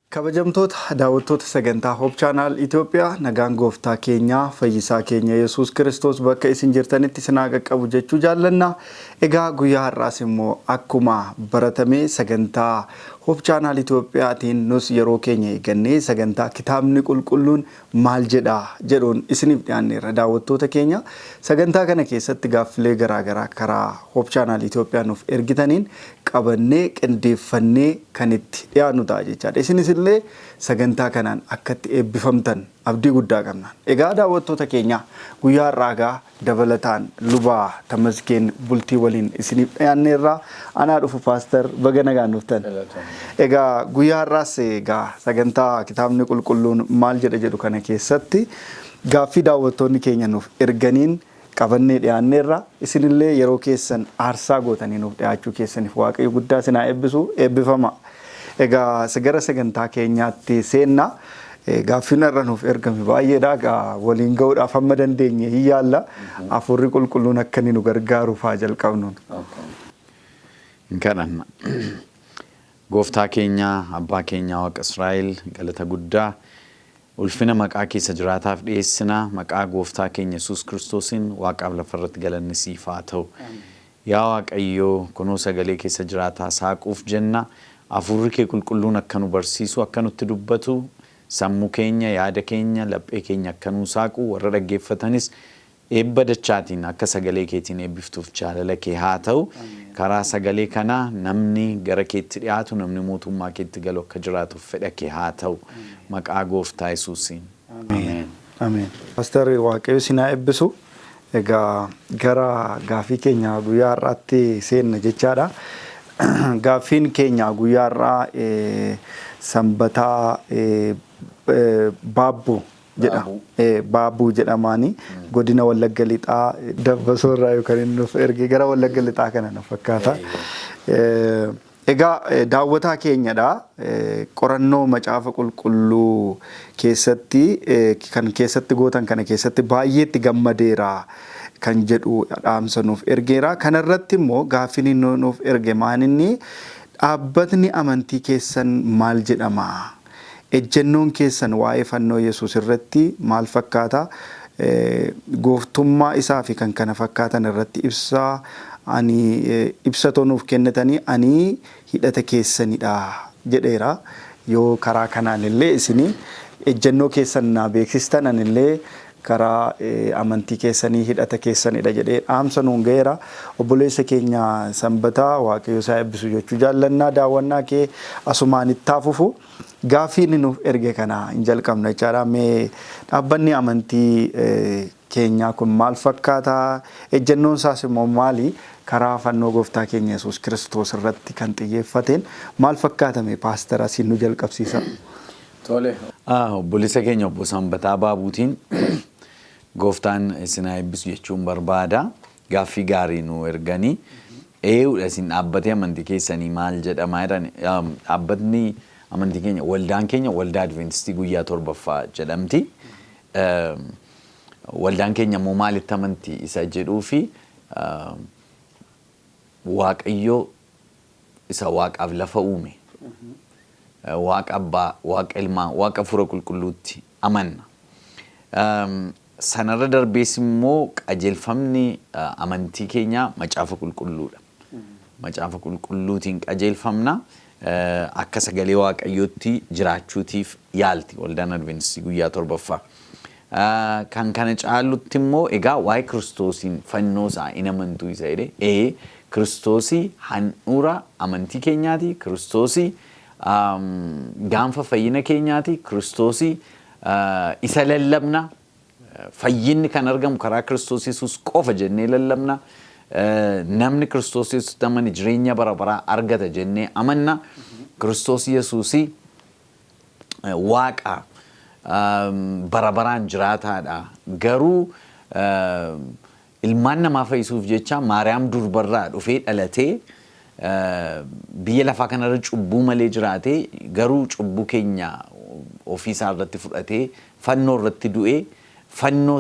Kabajamtoota daawwattoota sagantaa Hope Channel Itoophiyaa, nagaan gooftaa keenyaa fayyisaa keenya Yesuus Kiristoos bakka isin jirtanitti isin haa qaqqabu jechuu jaallanna. Egaa guyyaa har'aas immoo akkuma baratame sagantaa Hope Channel Itoophiyaatiin nus yeroo keenya eeggannee sagantaa kitaabni qulqulluun maal jedha jedhuun isiniif dhiyaanneerra daawwattoota keenya. Sagantaa kana keessatti gaaffilee garaagaraa karaa Hope Channel Itoophiyaa nuuf ergitaniin qabannee qindeeffannee kan itti dhiyaannu ta'a jechaadha. Isinis illee sagantaa kanaan akkatti eebbifamtan abdii guddaa qabna. Egaa daawwattoota keenya, guyyaa har'aa egaa dabalataan luba Tamasgeen Bultii waliin isiniif dhiyaanneerra. Anaa dhufu paaster, baga nagaan dhuftan. Egaa guyyaa har'aas egaa sagantaa kitaabni qulqulluun maal jedha jedhu kana keessatti gaaffii daawwattoonni keenya nuuf erganiin qabannee dhiyaanneerra. Isinillee yeroo keessan aarsaa gootanii nuuf dhiyaachuu keessaniif Waaqayyo guddaa isin haa eebbisu. Eebbifama. Egaa gara sagantaa keenyaatti seenna. Gaaffiin har'a nuuf ergame baay'eedha. Egaa waliin ga'uudhaaf hamma dandeenye hin yaalla. Hafuurri qulqulluun akka inni nu gargaaruuf haa jalqabnuun. Hin kadhanna. Gooftaa keenya, Abbaa keenya, Waaqa Israa'el, galata guddaa ulfina maqaa keessa jiraataaf dhiyeessina. Maqaa gooftaa keenya Yesuus Kiristoosiin waaqaaf lafarratti galanni siif haa ta'u. Yaa Waaqayyo, kunoo sagalee keessa jiraataa saaquuf jenna. Hafuurri kee qulqulluun akka nu barsiisu, akka nutti dubbatu, sammuu keenya, yaada keenya, laphee keenya akka nuu saaqu, warra dhaggeeffatanis eebba dachaatiin akka sagalee keetiin eebbiftuuf jaalala kee haa ta'u. Karaa sagalee kanaa namni gara keetti dhiyaatu, namni mootummaa keetti galu akka jiraatuuf fedha kee haa ta'u. Maqaa gooftaa Yesuusiin. Ameen. Ameen. Pastor, Waaqayyo isin haa eebbisu. Egaa gara gaaffii keenya guyyaa har'aatti seenna jechaadha. Gaaffiin keenya guyyaa har'aa Sanbataa Baabbuu jedha. Baabbuu jedhamaani godina Wallagga Lixaa Dabbasoo irraa yookaan inni nuuf erge gara Wallagga Lixaa kana na fakkaata. Egaa daawwataa keenyadha. Qorannoo macaafa qulqulluu keessatti kan keessatti gootan kana keessatti baay'eetti gammadeera kan jedhu dhaamsa nuuf ergeera. Kanarratti immoo gaaffiin inni nuuf erge maaninni, dhaabbatni amantii keessan maal jedhama? Ejjennoon keessan waa'ee fannoo Yesuus irratti maal fakkaata? Gooftummaa isaa fi kan kana fakkaatan irratti ibsa ani ibsa too nuuf kennitanii ani hidhata keessanidha jedheera. Yoo karaa kanaan illee isin ejjennoo keessan naa beeksistan, anillee karaa amantii keessanii hidhata keessanidha jedhee dhaamsa nuun ga'eera. Obboleessa keenya Sanbataa, Waaqayyo isaa eebbisu jechuu jaallannaa, daawwannaa kee asumaan itti haa fufu. Gaaffii inni nuuf erge kana hin jalqabna jechaadha. Mee dhaabbanni amantii keenyaa kun maal fakkaata? Ejjennoon isaas immoo maali? Karaa fannoo gooftaa keenya Yesuus Kiristoos irratti kan xiyyeeffateen maal fakkaatame? Paastara, asiin nu jalqabsiisa. Tole. Obboleessa keenya obbo Sanbataa Baabuutiin gooftaan isin haa eebbisu jechuun barbaada. Gaaffii gaarii nu erganii. Eeyuudha, isin dhaabbatee amantii keessanii maal jedhama jedhan. Dhaabbatni amantii keenya, waldaan keenya Waldaa Adventistii Guyyaa Torbaffaa jedhamti. Waldaan keenya immoo maalitti amanti isa jedhuu fi Waaqayyo isa waaqaaf lafa uume, Waaqa Abbaa, Waaqa Ilmaa, Waaqa Hafuura Qulqulluutti amanna. Sanarra darbees immoo qajeelfamni amantii keenyaa Macaafa Qulqulluudha. Macaafa Qulqulluutiin qajeelfamna. Akka sagalee Waaqayyootti jiraachuutiif yaalti Waldaan Adventistii Guyyaa Torbaffaa. Kan kana caalutti immoo egaa waa'ee Kiristoosiin fannoo isaa in amantuu isa jedhe, ee, Kiristoosii handhuura amantii keenyaati, Kiristoosii gaanfa fayyina keenyaati, Kiristoosii isa lallabna, fayyinni kan argamu karaa Kiristoos Yesuus qofa jennee lallabna. Namni Kiristoos Yesuusitti amane jireenya bara baraa argata jennee amanna. Kiristoos Yesuusii Waaqa bara baraan jiraataadha. Garuu ilmaan namaa fayyisuuf jecha Maariyaam durbarraa dhufee dhalatee, biyya lafaa kanarra cubbuu malee jiraatee, garuu cubbuu keenya ofii isaa irratti fudhatee fannoo irratti du'ee, fannoo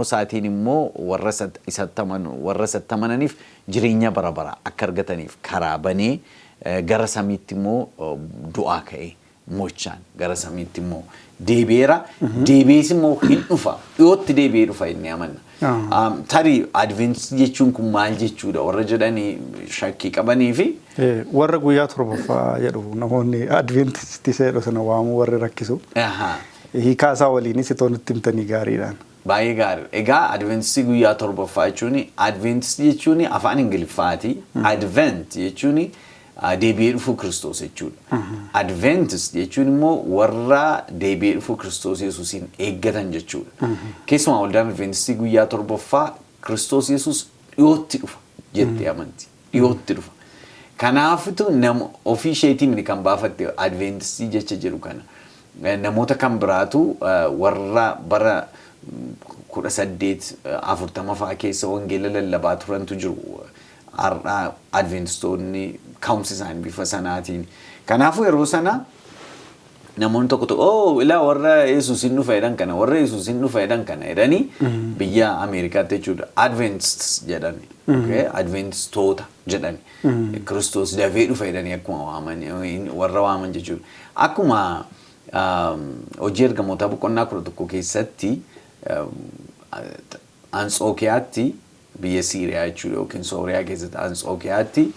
isaatiin immoo warra isatti amananiif jireenya bara baraa akka argataniif karaa banee, gara samiitti immoo du'aa ka'ee mo'ichaan gara samiitti immoo deebi'eera. Deebi'ees immoo hin dhufa. Dhiyootti deebi'ee dhufa inni amanna. Tarii Adventistii jechuun kun maal jechuudha warra jedhanii shakkii qabanii fi Warra guyyaa torbaffaa jedhu, namoonni Adventistii jedhu sana waamuu warri rakkisu. Hiikaa isaa waliinis itoo nutti himtanii gaariidhaan. Baay'ee gaarii. Egaa Adventistii guyyaa torbaffaa jechuun, Adventistii jechuun afaan Ingiliffaati. Advent jechuun deebi'ee dhufuu Kiristoos jechuudha. Adventist jechuun immoo warra deebi'ee dhufuu Kiristoos Yesuusiin eeggatan jechuudha. Keessumaa waldaan Adventistii guyyaa torbaffaa Kiristoos Yesuus dhiyootti dhufa jettee amanti. Dhiyootti dhufa. Kanaafitu nama ofii isheetiin kan baafatte Adventistii jecha jedhu kana. Namoota kan biraatu warra bara 1840 fa'aa keessa wangeela lallabaa turantu jiru. Har'a Adventistoonni ka'umsi isaanii bifa sanaatiin. Kanaafuu yeroo sana namoonni tokko tokko, "Oh, ilaa warra Yesuus hin dhufa jedhan kana, warra Yesuus hin dhufa jedhan kana" jedhanii biyya Ameerikaatti jechuudha. Adventists jedhani. Okay? Adventistoota jedhani. Kiristoos dafee dhufa jedhanii akkuma waaman, warra waaman jechuudha. Akkuma Hojii Ergamootaa boqonnaa 11 keessatti Antsookiyaatti, biyya Siiriyaa jechuudha yookiin Sooriyaa keessatti Antsookiyaatti,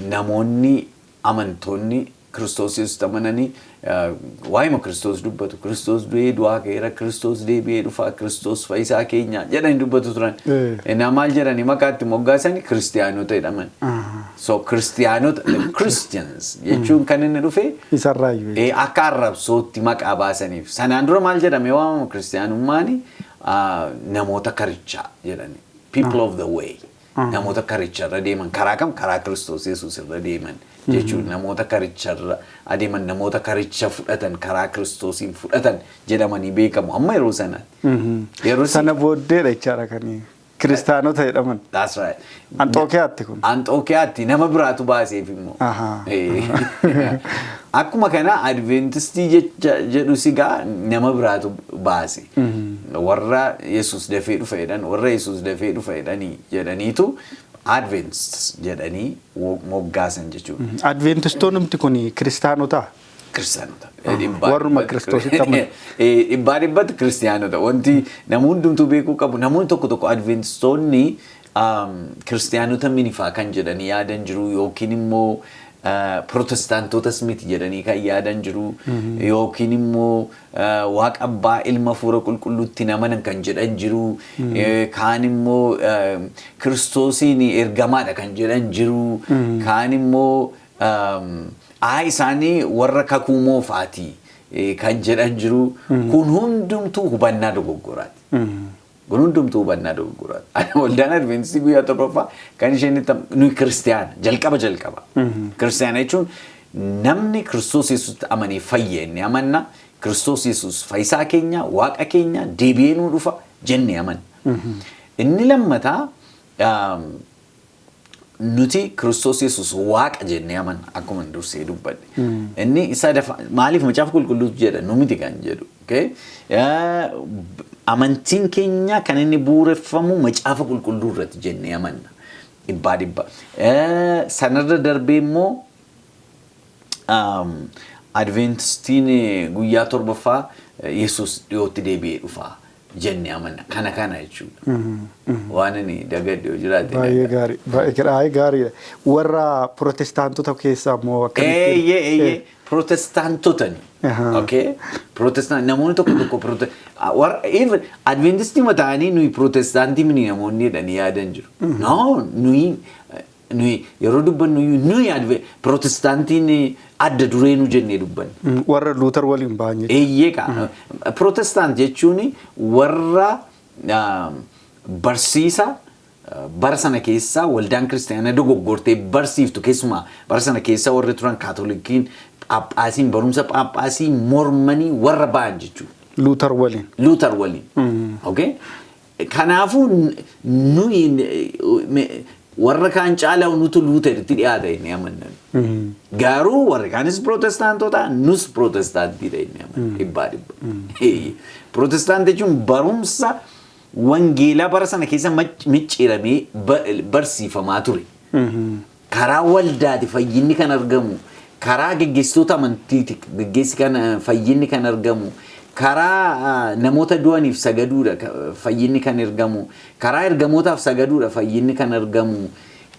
namoonni amantoonni Kiristoos Yesuusitti amananii waa'ima Kiristoos dubbatu. Kiristoos du'ee du'aa ka'eera, Kiristoos deebi'ee dhufa, Kiristoos fayyisaa keenya jedhanii dubbatu turan. Innaa maal jedhanii maqaa itti moggaasanii? Kiristiyaanota jedhaman. So Kiristiyaanota, the Christians jechuun kan inni dhufe Isarraayyuu. Akka arrabsootti maqaa baasaniif. Sanaan dura maal jedhamee waamama kiristiyaanummaani? Namoota karichaa jedhani. People of the way. Namoota karicharra deeman. Karaa kam? Karaa Kiristoos Yesuus irra deeman jechuudha. Namoota karicharra adeeman, namoota karicha fudhatan, karaa Kiristoosiin fudhatan jedhamanii beekamu amma yeroo sanaatti. Yeroo Sana booddeedha jechaadha kan kiristaanota jedhaman. That's right. Anxookiyaatti kun. Anxookiyaatti nama biraatu baaseef immoo. Akkuma kana Adventistii jecha jedhu sigaa nama biraatu baase. Warra Yesuus dafee dhufa jedhan, warra Yesuus dafee dhufa jedhanii jedhaniitu Adventists jedhanii moggaasan jechuudha. Adventistoonni kun kiristaanota. Kiristaanota. Warruma Kiristoositti amanu. Dhibbaa dhibbatti kiristaanota. Wanti nama hundumtuu beekuu qabu, namoonni tokko tokko Adventistoonni kiristaanota minifaa kan jedhanii yaadan jiru, yookiin immoo protestaantootas miti jedhanii kan yaadan jiru, yookiin immoo Waaqa Abbaa, Ilma, Hafuura Qulqulluutti hin amanan kan jedhan jiru, kaan immoo Kiristoosiin ergamaadha kan jedhan jiru, kaan immoo aa isaanii warra kakuu moofaati kan jedhan jiru. Kun hundumtuu hubannaa dogoggoraati. Kun hundumtuu hubannaa dogoggoraati. Waldaan Adventistii guyyaa torbaffaa kan isheen itti nuyi kiristiyaana jalqaba jalqaba. Kiristiyaana jechuun namni Kiristoos Yesuusitti amanee fayye inni amanna. Kiristoos Yesuus fayyisaa keenya, Waaqa keenya, deebi'ee nuu dhufa jennee amanna. Inni lammataa, nuti Kiristoos Yesuus Waaqa jennee amanna akkuma dursee dubbadhe. Inni isa dafa maaliif Macaafa Qulqulluutu jedha, nu miti kan jedhu. Okay? Amantiin keenya kan inni bu'uureffamu Macaafa Qulqulluu irratti jennee amanna. Dhibbaa dhibba. Sanarra darbee immoo Adventistiin guyyaa torbaffaa Yesuus dhiyootti deebi'ee dhufa jennee amanna. Kana kana jechuudha. Waan ani dagadhe yoo jiraate. Baay'ee gaarii. Baay'ee gaariidha. Warra Protestaantota keessaa immoo akkamitti? Eeyyee. Protestaantotani. Okay? Protestant namoonni tokko tokko warra even Adventistii ta'anii nuyi Protestaantii mini namoonni jedhanii yaadan jiru. No, nuyi yeroo dubbannu iyyuu nuyi Protestaantiin adda duree nu jennee dubbanna. Warra Luuter waliin ba'an jechuudha. Eeyyee kaa. Protestant jechuun warra Barsiisa bara sana keessa waldaan kiristaanaa dogoggortee barsiiftu, keessumaa bara sana keessa warri turan Kaatolikiin, Phaaphaasiin, barumsa Phaaphaasii mormanii warra ba'an jechuudha. Luutar waliin. Luutar waliin. Okay? Kanaafuu nuyi warra kaan caalaa nutu Luuteritti dhiyaata inni amannan. Garuu warri kaanis Pirootestaantota, nus Pirootestaantiidha inni amanna dhibbaa dhibba. Pirootestaantii jechuun barumsa wangeelaa bara sana keessa micciiramee barsiifamaa ture. Karaa waldaati fayyinni kan argamu, karaa geggeessitoota amantiiti geggeessi kan fayyinni kan argamu, karaa namoota du'aniif sagaduudha fayyinni kan argamu, karaa ergamootaaf sagaduudha fayyinni kan argamu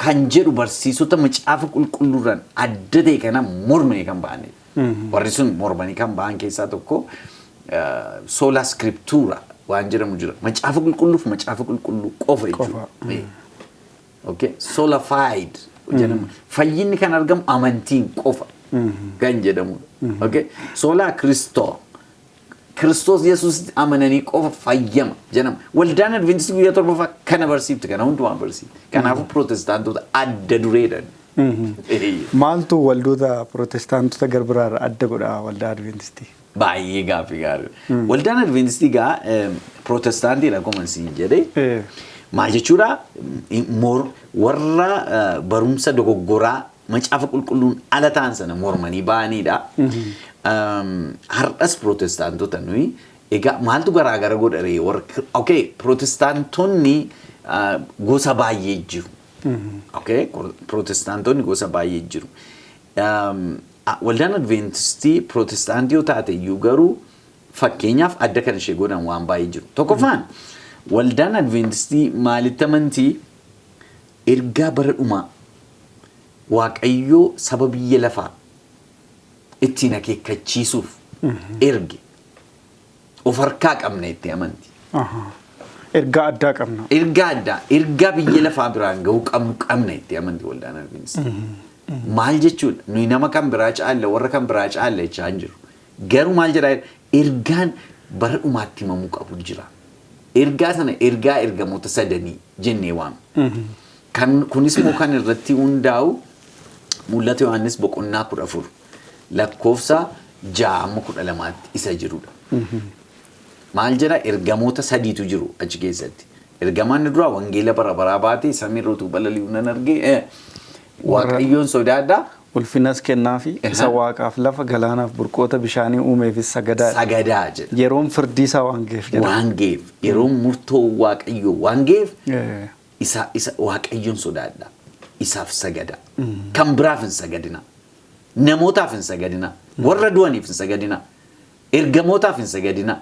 kan jedhu barsiisota macaafa qulqulluurraan adda ta'e kana mormanii kan ba'anidha. Warri sun mormanii kan ba'an keessaa tokko sola scriptura waan jedhamu jira. Macaafa qulqulluuf macaafa qulqulluu qofa jechuudha. Okay? Sola fide jedhama. Fayyinni kan argamu amantiin qofa kan jedhamudha. Okay? Sola Christo. Kiristoos Yesuus amananii qofa fayyama jedhama. Waldaan Adventistii guyyaa torbaffaa kana barsiifti, kana hundumaa barsiifti. Kanaafuu Pirootestaantota adda dureedha. Maaltu waldoota Pirootestaantota garbiraarra adda godha waldaa Adventistii? Baay'ee gaaffii gaarii. Waldaan Adventistii gaa Pirootestaantiidha akkuma siin jedhee. Maal jechuudha? Warra barumsa dogoggoraa macaafa qulqulluun ala ta'an sana mormanii ba'anidha. Har'as Pirootestaantota nuyi. Egaa maaltu garaagara godha ree? Warra, okay, Pirootestaantonni gosa baay'ee jiru. Okay, Pirootestaantonni gosa baay'ee jiru. Waldaan Adventistii Pirootestaantii yoo taate iyyuu garuu fakkeenyaaf adda kan ishee godhan waan baay'ee jiru. Tokkoffaan, waldaan Adventistii maalitti amantii? Ergaa bara dhumaa Waaqayyoo saba biyya lafaa ittiin akeekkachiisuuf erge of harkaa qabna itti amanti. Ergaa addaa qabna. Ergaa addaa, ergaa biyya lafaa biraan gahuu qabnu qabna itti amanti waldaan Adventistii. Maal jechuudha? Nuyi nama kan biraa caalla, warra kan biraa caalla jechaa hin jiru. Garuu maal jedhaa? Ergaan bara dhumaatti himamuu qabu jira. Ergaa sana ergaa ergamoota sadanii jennee waamna. Kan kunis immoo kan irratti hundaa'u Mul'ata Yohaannis boqonnaa 14 lakkoofsa 6 amma 12tti isa jirudha. Maal jedha? Ergamoota sadiitu jiru achi keessatti. Ergamaan inni duraa wangeela bara baraa baatee samiirra utuu balali'u nan arge. Waaqayyoon sodaadhaa. Ulfinas kennaafi, isa waaqaaf lafa, galaanaaf burqoota bishaanii uumeefis sagadaa. Sagadaa jedha. Yeroon firdii isaa waan ga'eef jedha. Waan ga'eef, yeroon murtoo Waaqayyoo waan ga'eef isa Waaqayyoon sodaadhaa. Isaaf sagadaa. Kan biraaf hin sagadinaa. Namootaaf hin sagadinaa. Warra du'aniif hin sagadinaa. Ergamootaaf hin sagadinaa.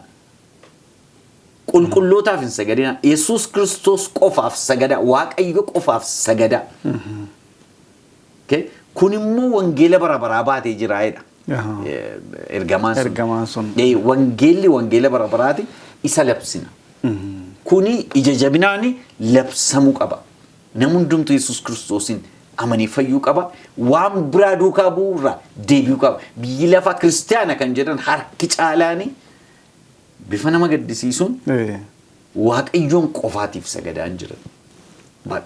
Qulqullootaaf hin sagadinaa. Yesuus Kiristoos qofaaf sagadaa. Waaqayyo qofaaf sagadaa. Okay? Kun immoo wangeela bara baraa baatee jira jedha. Ergamaan sun. Ergamaan sun. Wangeelli wangeela bara baraati, isa labsina. Kuni ija jabinaan labsamuu qaba. Namni hundumtuu Yesuus Kiristoosiin amanii fayyuu qaba. Waan biraa duukaa bu'uurraa deebi'uu qaba. Biyyi lafaa kiristaana kan jedhan harki caalaanii bifa nama gaddisiisuun Waaqayyoon qofaatiif sagadaa hin jiran.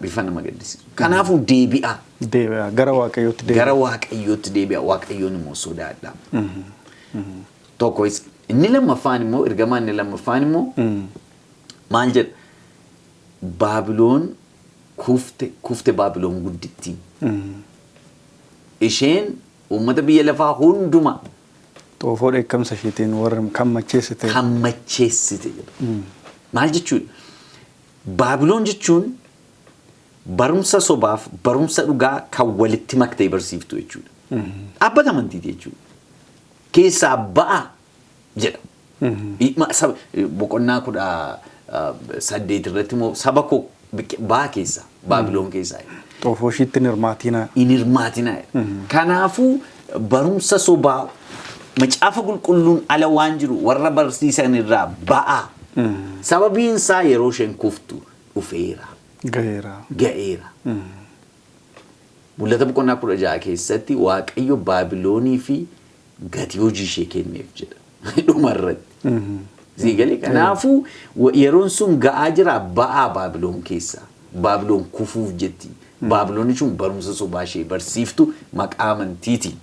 Bifa nama gaddisiisu. Kanaafuu deebi'aa. Deebi'a. Gara Waaqayyootti deebi'a. Gara Waaqayyootti deebi'a. Waaqayyoon immoo sodaadha. Tokko isa. Inni lammaffaan immoo, ergamaan inni lammaffaan immoo maal jedha? Baabiloon kufte, kufte Baabiloon guddittiin. Isheen uummata biyya lafaa hundumaa xoofoo dheekkamsa isheetiin warra kan macheessite. Kan macheessite jedha. Maal jechuudha? Baabiloon jechuun barumsa sobaaf barumsa dhugaa kan walitti maktee barsiiftu jechuudha. Dhaabbata amantiiti jechuudha. Keessaa ba'a jedha. Boqonnaa 18 irratti immoo saba koo ba'a keessaa, Baabiloon keessaa. Xoofoo ishiitti hin hirmaatinaa. Hin hirmaatinaa. Kanaafuu barumsa sobaa macaafa qulqulluun ala waan jiru warra barsiisan irraa ba'aa. Sababiin isaa yeroo isheen kuftu dhufeera. Ga'eera. Ga'eera. Mul'ata boqonnaa 16 keessatti Waaqayyo Baabiloonii fi gatii hojii ishee kenneef jedha. Dhumarratti. Sii galee kanaafuu yeroon sun ga'aa jira ba'aa Baabiloon keessaa. Baabiloon kufuuf jetti. Baabiloon jechuun barumsa sobaa ishee barsiiftu maqaa amantiitiin.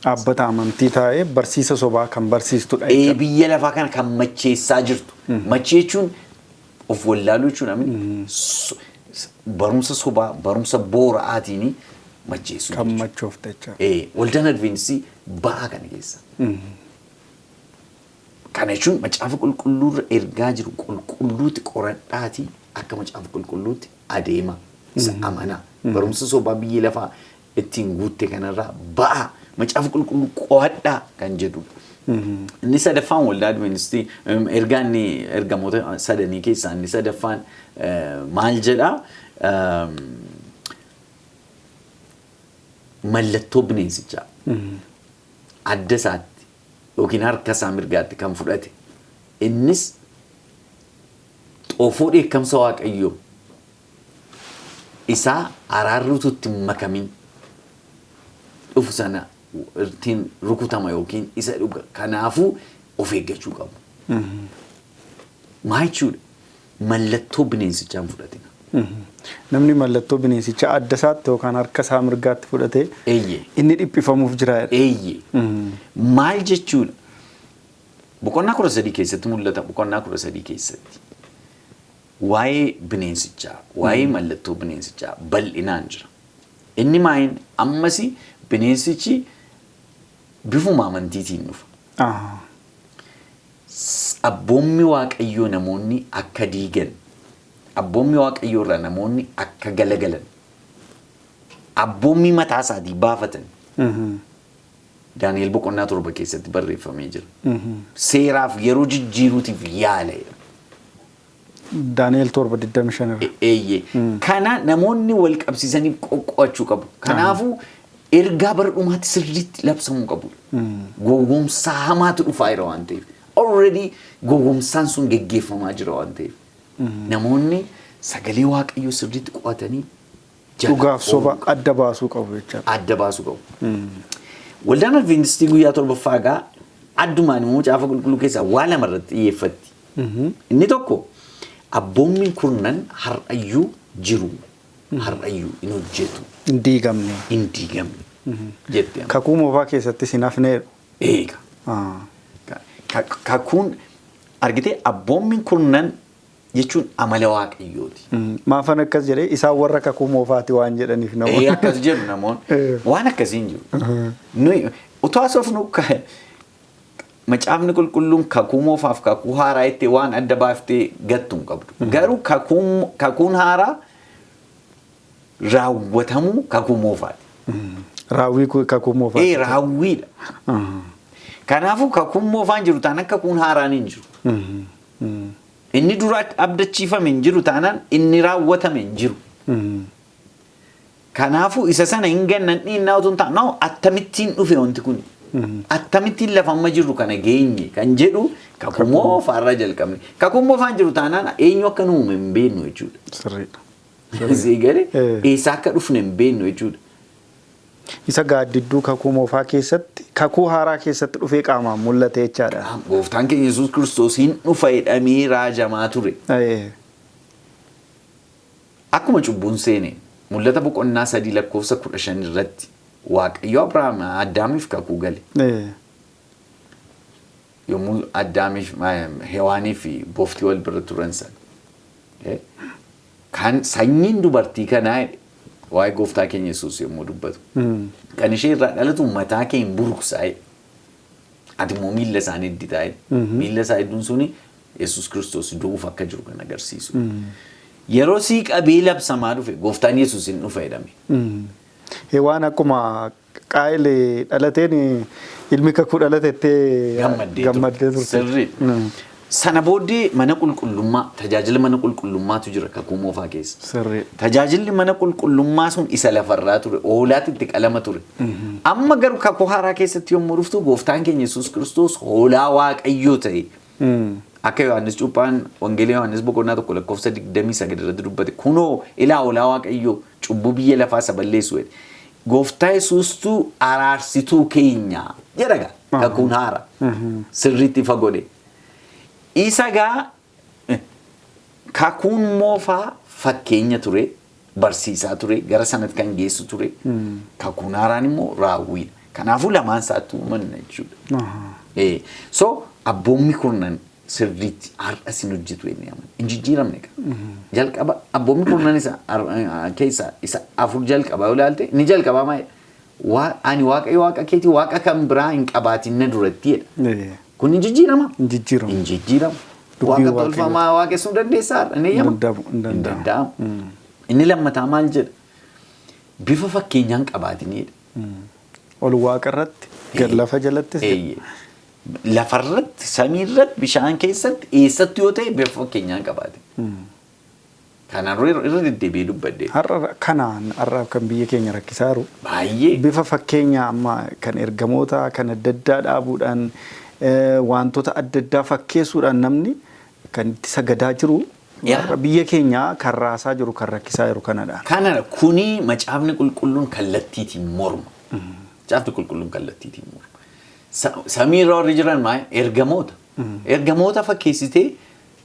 Dhaabbata amantii taa'ee barsiisa sobaa kan barsiistudha jechuudha. Biyya lafaa kana kan macheessaa jirtu. Machii jechuun of wallaaluu jechuun amini barumsa sobaa barumsa boora'aatiin macheessuu Kan jechuudha. machoofte jechuudha. Waldaan Adventistii ba'aa kana keessa. Kana jechuun macaafa qulqulluurra ergaa jiru qulqulluutti qoradhaatii akka macaafa qulqulluutti adeema. Isa amanaa. Barumsa sobaa biyyi lafaa ittiin guutte kanarraa ba'aa. Macaafa qulqulluu qo'adhaa kan jedhudha. Inni sadaffaan waldaa Adventistii ergaa inni ergamoota sadanii keessaa inni sadaffaan maal jedhaa? Mallattoo bineensichaa adda isaatti yookiin harka isaa mirgaatti kan fudhate innis xoofoo dheekkamsa Waaqayyoo isaa araarri utuu itti hin makamin dhufu sana ittiin rukutama yookiin isa dhuga. Kanaafuu of eeggachuu qabu. Maa jechuudha? Mallattoo bineensichaa hin fudhatina. Namni mallattoo bineensichaa adda isaatti yookaan harka isaa mirgaatti fudhatee inni dhiphifamuuf jira jedha. Eeyyee. Maal jechuudha? Boqonnaa 13 keessatti mul'ata boqonnaa 13 keessatti waa'ee bineensichaa, waa'ee mallattoo bineensichaa bal'inaan jira. Inni maayin ammas bineensichi bifuma amantiitiin dhufa. Abboommi Waaqayyoo namoonni akka diigan, abboommi Waaqayyoo irraa namoonni akka galagalan, abboommii mataa isaatii baafatan. Daani'el boqonnaa 7 keessatti barreeffamee jira. Seeraaf yeroo jijjiiruutiif yaala jedha. Daani'el 7:25 irra. Eeyyee. Kana namoonni wal qabsiisanii qoqqo'achuu qabu. Kanaafuu ergaa bara dhumaatti sirriitti labsamuu qabu. Gowwoomsaa hamaatu dhufaa jira waan ta'eef. Already gowwoomsaan sun geggeeffamaa jira waan ta'eef. Namoonni sagalee Waaqayyoo sirriitti qo'atanii jala Dhugaaf soba ooluu qabu. adda baasuu qabu jechaadha. Adda baasuu qabu. Waldaan Adventistii guyyaa torbaffaa egaa addumaan immoo macaafa qulqulluu keessaa waa lama irratti xiyyeeffatti. Inni tokko abboommiin kurnan har'ayyuu jiru. Har'ayyuu hin hojjetu. Hin diigamne. Hin diigamne jette amma. Kakuu moofaa keessattis hin hafneedha. Eega. Kakuun argitee abboommiin kurnan jechuun amala Waaqayyooti. Maafan akkas jedhee isaan warra kakuu moofaati waan jedhaniif namoonni. Akkas jedhu namoonni. Waan akkasii hin jiru. Nuyi utuu haasofnu macaafni qulqulluun kakuu moofaaf kakuu haaraa jettee waan adda baaftee gattu hin qabdu. Garuu kakuun haaraa raawwatamuu kakuu moofaati. Raawwii kakuu moofaati. Raawwiidha. Kanaafuu kakuun moofaan jiru taanaan kakuun haaraan hin jiru. Inni dura abdachiifame hin jiru taanaan inni raawwatame hin jiru. Kanaafuu isa sana hin gannan dhiinnaa utuu hin taane akkamittiin dhufe wanti kun? Akkamittiin lafa amma jirru kana geenye kan jedhu kakuu moofaarraa jalqabne. Kakuun moofaan jiru taanaan eenyu akka nu uume hin beeknu jechuudha. Sirriidha. Sii galee eessaa akka dhufne hin beeknu jechuudha. Isa gaaddidduu kakuu moofaa keessatti kakuu haaraa keessatti dhufee qaamaan mul'ate jechaadha. Gooftaan keenya Yesuus Kiristoos hin dhufa jedhamee raajamaa ture. Akkuma cubbuun seene mul'ata boqonnaa 3 lakkoofsa 15 irratti Waaqayyo Abrahaam Addaamiif kakuu gale. Yommuu Addaamiif Hewaanii fi bofti wal bira turan sana. Kan sanyiin dubartii kanaa jedhe waa'ee gooftaa keenya Yesuus yommuu dubbatu. Kan ishee irraa dhalatu mataa kee hin buruksaa jedhe. Ati immoo miilla isaanii idditaa jedhe. Miilla isaa idduun suni Yesuus Kiristoos du'uuf akka jiru kan agarsiisu. Yeroo sii qabee labsamaa dhufe gooftaan Yesuus hin dhufa jedhame. Hewaan akkuma Qaa'el dhalateen ilmi kakuu dhalate jettee gammaddee turte. Sirrii. Sana booddee mana qulqullummaa tajaajila mana qulqullummaatu jira kakuu moofaa keessa. Sirrii. Tajaajilli mana qulqullummaa sun isa lafarraa ture hoolaatu itti qalama ture. Amma garuu kakuu haaraa keessatti yommuu dhuftu gooftaan keenya Yesuus Kiristoos hoolaa Waaqayyoo ta'e. Akka Yohaannis Cuuphaan Wangeela Yohaannis boqonnaa 1 lakkoofsa 29 irratti dubbate kunoo ilaa hoolaa Waaqayyoo cubbuu biyya lafaa isa balleessu jedhe. Gooftaa Yesuustuu araarsituu keenya jedha gaa kakuun haara sirriitti ifa godhe. Isa gaa kakuun moofaa fakkeenya ture, barsiisaa ture, gara sanatti kan geessu ture. Kakuun haaraan immoo raawwiidha. Kanaafuu lamaan isaatti uumanna jechuudha. So abboommi kurnan sirriitti har'a sin hojjetu inni amana. Hin jijjiiramne qaba. Jalqaba abboommi kurnan isa keessaa isa afur jalqabaa yoo ilaalte, inni jalqabaa maal? Ani Waaqayyo Waaqa keetii, Waaqa kan biraa hin qabaatin na duratti jedha. Kun hin jijjiirama? Hin jijjiiramu. Hin jijjiiramu. Dubbii Waaqa Waaqayyoo. tolfamaa waaqessuu dandeessaa har'a? Hin eeyyamamu? Danda'amu, hin Hin danda'amu. danda'amu. Inni lammataa maal jedha? Bifa fakkeenyaan qabaatinidha. Ol waaqa irratti, gad lafa jalattis jedha. Eeyyee. Lafarratti, samiirratti, bishaan keessatti, eessatti yoo ta'e bifa fakkeenyaan qabaate. Kanaan irra deddeebi'ee dubbadde. Har'a kanaan har'a kan biyya keenya rakkisaa jiru. Baay'ee. Bifa fakkeenya amma kan ergamoota kan adda addaa dhaabuudhaan, wantoota adda addaa fakkeessuudhaan namni kan itti sagadaa jiru, har'a biyya keenya kan raasaa jiru, kan rakkisaa jiru kanadha. Kana kuni Macaafni Qulqulluun kallattiitiin morma. Macaafni Qulqulluun kallattiitiin morma. Samiirra warri jiran maal? Ergamoota. Ergamoota fakkeessitee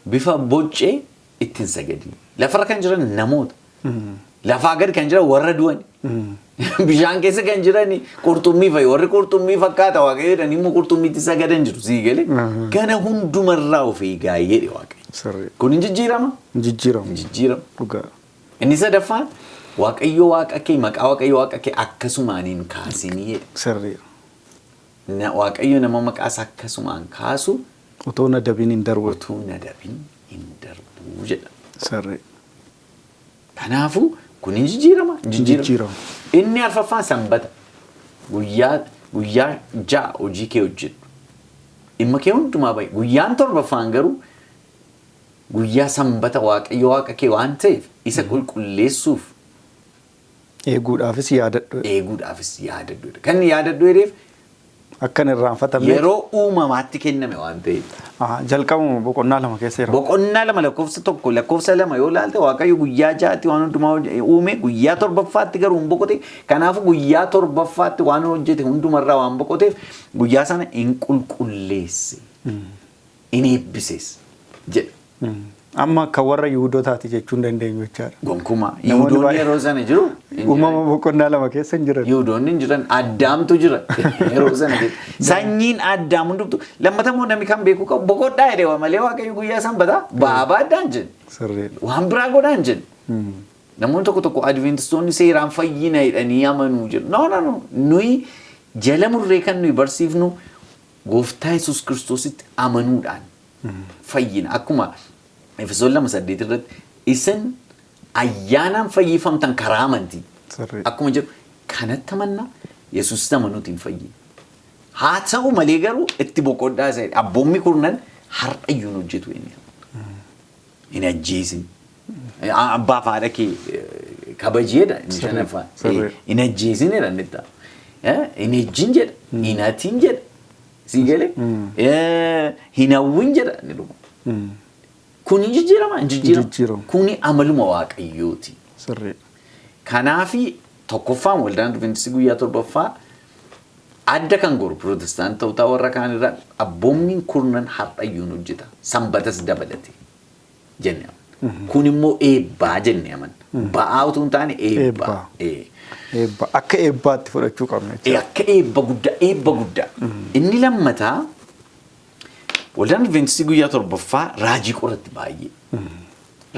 bifa boccee ittiin sagadin. Lafarra kan jiran namoota. Lafaa gadi kan jiran warra du'an. Bishaan keessa kan jiran qurxummii fa'i. Warri qurxummii fakkaata Waaqayyo jedhanii immoo qurxummiitti sagadan jiru. Sii galee? Kana hundumarraa of eegaa jedhe Waaqayyo. Kun hin jijjiirama? Hin jijjiiramu. Hin jijjiiramu. Dhugaa. Inni sadaffaan Waaqayyo Waaqa kee, maqaa Waaqayyo Waaqa kee akkasumaan hin kaasinii jedhe. Waaqayyo nama maqaa isaa akkasumaan kaasu Otoo na dabin hin darbu. Utuu na dabin hin darbu jedha. Kanaafuu kun hin jijjiirama? Hin jijjiiramu. Jijjiiramu. Inni arfaffaan sanbata. Guyyaa 6 hojii kee hojjedhu. Dhimma kee hundumaa bahi. Guyyaan torbaffaan garuu guyyaa sanbata Waaqayyo Waaqa kee waan ta'eef isa qulqulleessuuf Eeguudhaafis yaadadhu. Eeguudhaafis yaadadhu. Kan inni yaadadhu jedheef Akka hin irraanfatamne. Yeroo uumamaatti kenname waan ta'eef. Jalqabuma boqonnaa 2 keessa jira. Boqonnaa 2 lakkoofsa 1, lakkoofsa 2 yoo ilaalte, Waaqayyo guyyaa ja'atti waan hundumaa uume, guyyaa torbaffaatti garuu hin boqote. Kanaafuu guyyaa torbaffaatti waan hojjete hundumarraa waan boqoteef guyyaa sana hin qulqulleesse. Hin eebbises jedha. Amma akka warra Yihudotaati jechuu hin dandeenyu jechaadha. Gonkumaa. Namoonni Yihudoonni baay'een yeroo sana jiru? Hin Uumama jiran. boqonnaa 2 keessa hin jiran. Yihudoonni hin jiran. Addaamtu jira yeroo sana keessa. Sanyiin Addaam hundumtu. Lammata immoo namni kan beekuu qabu, boqodhaa jedhe malee Waaqayyo guyyaa sanbataa ba'aa baadhaa hin jenne. Waan biraa godhaa hin jenne. Namoonni tokko tokko Adventistoonni seeraan fayyina jedhanii amanuu jedhu. No, no, no. Nuyi jala murree kan nuyi barsiifnu Gooftaa Yesuus Kiristoositti amanuudhaan fayyina. Akkuma Efesoon 2:8 irratti isin ayyaanaan fayyifamtan karaa amantii. Akkuma jedhu kanatti amannaa, Yesuusitti amanuutiin fayyina. Haa ta'u malee garuu itti boqodhaa isa jedhe. Abboommi kurnan har'ayyuu hin hojjetu inni. Hin ajjeesin. Abbaa fi haadha kee kabaji jedha inni shanaffaan. Hin ajjeesin jedha inni itti aanu. Hin ejjin jedha. Hin hatin jedha. Sii galee? Hin hawwin jedha inni dhuma. Kun hin jijjiirama? Hin jijjiiramu. Jijjiiramu. Kuni amaluma Waaqayyooti. Kanaafi tokkoffaan Waldaan Adventistii guyyaa torbaffaa adda kan goru Pirootestaantota warra kaan irraa abboommiin kurnan har'ayyuu hin hojjeta. Sanbatas dabalate jenne amanna. Kun immoo eebbaa jenne amanna. Ba'aa utuu hin taane eebba. Eebba. Eebba. Akka eebbaatti fudhachuu qabna jechuudha. Akka eebba guddaa, eebba guddaa. Inni lammataa Waldaan Adventistii guyyaa torbaffaa raajii qoratti baay'ee.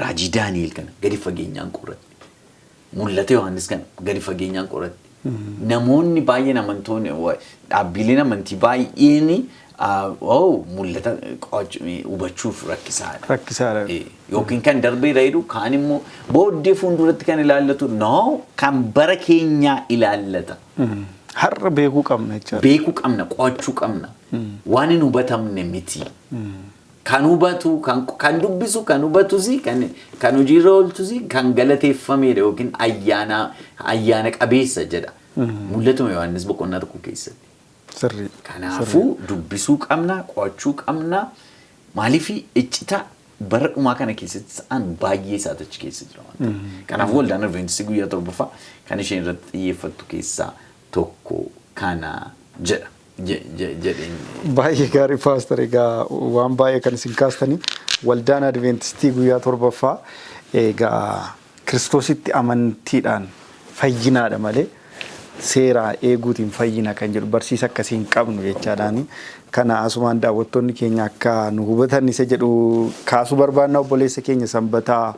Raajii Daani'el kana gadi fageenyaan qoratti. Mul'ata Yohaannis kana gadi fageenyaan qoratti. Namoonni baay'een, amantoonni, dhaabbileen amantii baay'een oh, mul'ata hubachuuf rakkisaadha. Rakkisaadha. Yookiin kan darbee jedhu, kaan immoo booddee fuulduratti kan ilaallatu, no, kan bara keenyaa ilaallata. Har'a beekuu qabna jechaadha. Beekuu qabna, qo'achuu qabna. Waan hin hubatamne miti. Kan hubatu, kan dubbisu, kan hubatus, kan hojiirra oolchus kan galateeffamedha yookiin ayyaana qabeessa jedha. Mul'atuma Yohaannis boqonnaa 1 keessatti. Kanaafuu dubbisuu qabna, qo'achuu qabna. Maaliif iccita bara dhumaa kana keessatti sa'aan baay'ee isaatu achi keessa jira waan ta'eef. Kanaafuu Waldaan Adventistii guyyaa torbaffaa kan isheen irratti xiyyeeffattu keessaa tokko kana jedha. Jedheen. Baay'ee gaarii, Pastor. Egaa waan baay'ee kan isin kaastanii, waldaan Adventistii guyyaa torbaffaa egaa Kiristoositti amantiidhaan fayyinaadha malee seera eeguutiin fayyina kan jedhu barsiisa akkasii hin qabnu jechaadhaani. Kana asumaan daawwattoonni keenya akka nu hubatan isa jedhu kaasuu barbaanna. Obboleessa keenya Sanbataa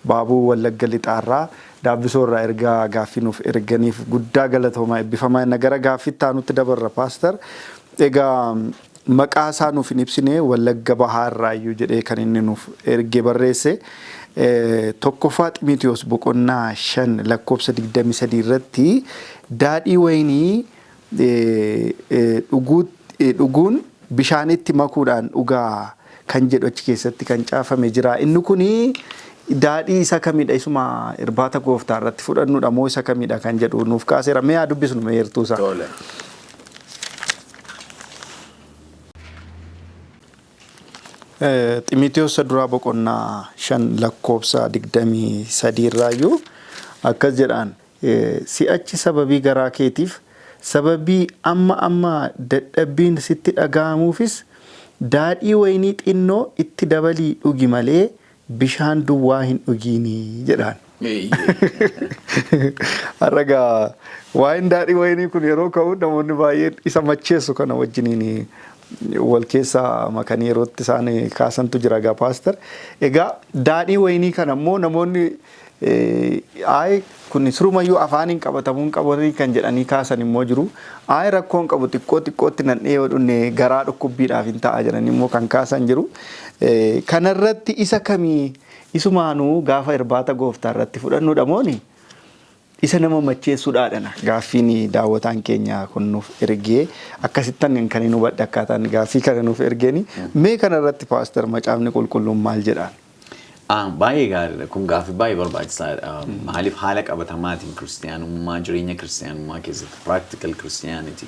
Baabuu Wallagga Lixaarraa Daabbisoo irraa ergaa gaaffii nuuf erganiif guddaa galatoomaa, eebbifamaa. Inni gara gaaffiitti aanutti dabarra, Pastor. Egaa maqaa isaa nuuf hin ibsine, Wallagga Bahaa irraa iyyuu jedhee kan inni nuuf erge barreesse. Tokkoffaa Ximitiyoos boqonnaa 5 lakkoofsa 23 irratti daadhii wayinii dhuguun bishaanitti makuudhaan dhugaa kan jedhu achi keessatti kan caafame jira. Inni kuni daadhii isa kamidha? Isuma irbaata gooftaa irratti fudhannudha moo isa kamidha kan jedhu nuuf kaaseera. Mee haa dubbisnu mee heertuu isaa. Tole. Ximitiyoos duraa boqonnaa 5 lakkoofsa 23 irraayyuu akkas jedhaan: "Si'achi sababii garaa keetiif, sababii amma amma dadhabbiin sitti dhaga'amuufis daadhii wayinii xinnoo itti dabalii dhugi malee bishaan duwwaa hin dhugiinii" jedhaan. Har'a egaa waa'een daadhii wayinii kun yeroo ka'u namoonni baay'een isa macheessu kana wajjiniin wal keessa makanii yerootti isaan kaasantu jira egaa, Pastor. Egaa daadhii wayinii kana immoo namoonni ayi kun sirumayyuu afaaniin qabatamuu hin qabanii kan jedhanii kaasan immoo jiru. Ayi rakkoo hin qabu, xiqqoo xiqqootti nan yoo dhunne garaa dhukkubbiidhaaf hin ta'a jedhanii immoo kan kaasan jiru. Kanarratti isa kamii, isumaanuu gaafa irbaata gooftaa irratti fudhannudha mooni isa nama macheessuudhaadhana gaaffiin daawwataan keenya kun nuuf ergee akkasittan kan hin hubadhe akkaataan gaaffii kana nuuf ergeeni. Mee kanarratti, Pastor, Macaafni Qulqulluun maal jedhaan? Baay'ee gaariidha. Kun gaaffii baay'ee barbaachisaadha. Maaliif, haala qabatamaatiin kiristiyaanummaa, jireenya kiristiyaanummaa keessatti, practical Christianity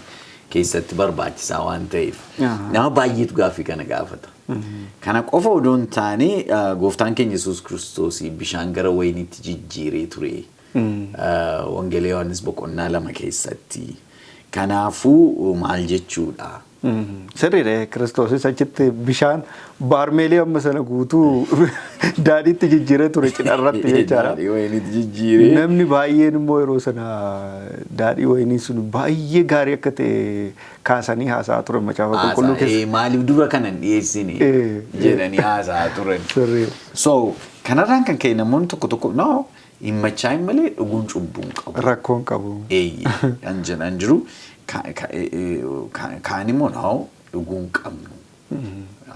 keessatti barbaachisaa waan ta'eef. Nama baay'eetu gaaffii kana gaafata. Kana qofa odoo hin taane, gooftaan keenya Yesuus Kiristoos bishaan gara wayiniitti jijjiiree ture. Wangeela Yohaannis boqonnaa 2 keessatti. Kanaafuu maal jechuudha? Sirriidha. Kiristoosis achitti bishaan baarmeelii amma sana guutuu daadhiitti jijjiiree ture cidha irratti jechaadha. Daadhii wayiniitti jijjiiree. Namni baay'een immoo yeroo sana daadhii wayinii sun baay'ee gaarii akka ta'e kaasanii haasa'aa turan Macaafa Qulqulluu keessa. Maaliif dura kana hin dhiyeessine jedhanii haasa'aa turan. Sirrii. So kanarraan kan ka'e namoonni tokko tokko, no, hin machaa'in malee dhuguun cubbuu hin qabu. Rakkoon qabu. Eeyyee kan jedhan jiru. Kaan immoo, no, dhuguu hin qabnu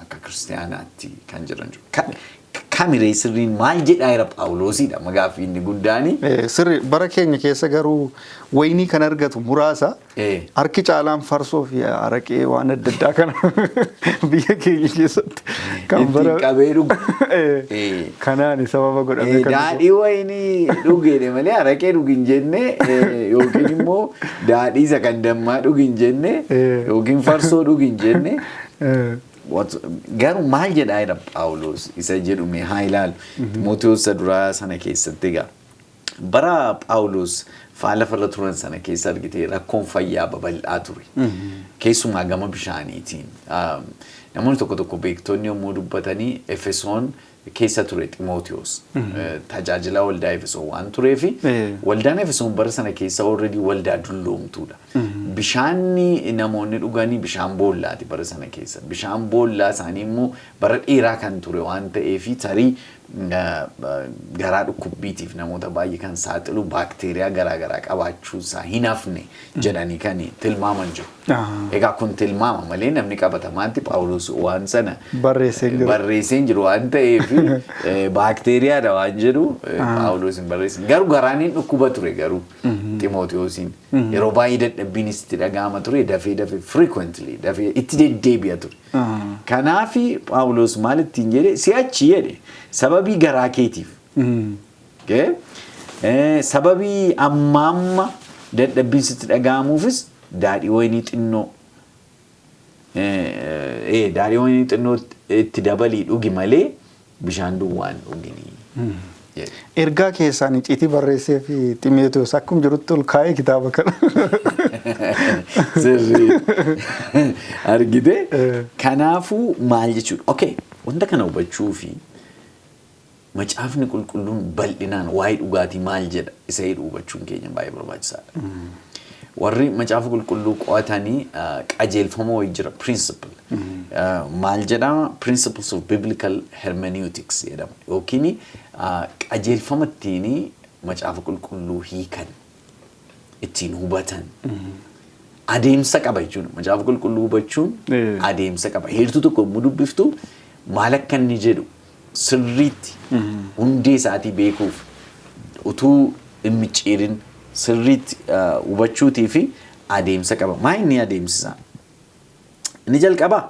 akka kiristaanaatti kan jedhan jiru. Kamiree sirriin maal jedhaa jira Phaawulosidha magaafi inni guddaani. Sirri, bara keenya keessa garuu wayinii kan argatu muraasa. Harki caalaan farsoo fi araqee waan adda addaa kana biyya keenya keessatti kan Ittiin qabee dhugu. Kanaan sababa godhamee kan Daadhii wayinii dhugeedhe malee araqee dhugi hin jenne, yookiin immoo daadhii isa kan dammaa dhugi hin jenne, yookiin farsoo dhugi hin jenne. Garuu maal jedhaa jira Phaawulos isa jedhu mee haa ilaalu. Ximootiyoos isa duraa sana keessatti egaa bara Phaawulos faa lafarra turan sana keessa argite rakkoon fayyaa babal'aa ture. Keessumaa gama bishaaniitiin. Namoonni tokko tokko, beektonni yommuu dubbatanii, Efesoon keessa ture Ximootiyoos. Tajaajila waldaa Efesoon waan tureefi waldaan Efesoon bara sana keessa already waldaa dulloomtuudha. Bishaanni namoonni dhuganii bishaan boollaati bara sana keessa. Bishaan boollaa isaanii immoo bara dheeraa kan ture waan ta'eefi tarii garaa dhukkubbiitiif namoota baay'ee kan saaxilu baakteeriyaa garaa garaa qabaachuu isaa hin hafne jedhanii kan tilmaaman jiru. Egaa kun tilmaama malee namni qabatamaatti Phaawulos waan sana Barreessee hin jiru. Barreessee hin jiru waan ta'eef baakteeriyaadha waan jedhu Phaawulos hin barreessine. Garuu garaan hin dhukkuba ture garuu Ximootiyoosiin. Yeroo baay'ee dadhabbiinis itti dhaga'ama ture, dafee dafee, frequently, dafee itti deddeebi'a ture. Kanaafi Phaawulos maal ittiin jedhe? Si'achi jedhe, sababii garaa keetiif. Okay? Sababii amma amma dadhabbiin sitti dhaga'amuufis daadhii wayinii xinnoo daadhii wayinii xinnoo itti dabalii dhugi malee bishaan duwwaan dhuginii jedhe. Ergaa keessaan icciitii barreessee fi Ximeetiyoos akkuma jirutti ol kaa'ee kitaaba kana. Sirrii. Argite? Kanaafuu maal jechuudha? Okay, wanta kana hubachuu fi Macaafni Qulqulluun bal'inaan waa'ee dhugaatii maal jedha isa jedhu hubachuun keenya baay'ee barbaachisaadha. Warri Macaafa Qulqulluu qo'atanii qajeelfama wayii jira, principle. Maal jedhama? Principles of Biblical Hermeneutics jedhama. Yookiin qajeelfama ittiin Macaafa Qulqulluu hiikan, ittiin hubatan. Adeemsa qaba jechuudha. Macaafa Qulqulluu hubachuun adeemsa qaba. Heertuu tokko yommuu dubbiftu maal akka inni jedhu sirriitti hundee isaatii beekuuf, utuu hin micciirin sirriitti hubachuutii fi adeemsa qaba. Maa inni adeemsisa? Inni jalqabaa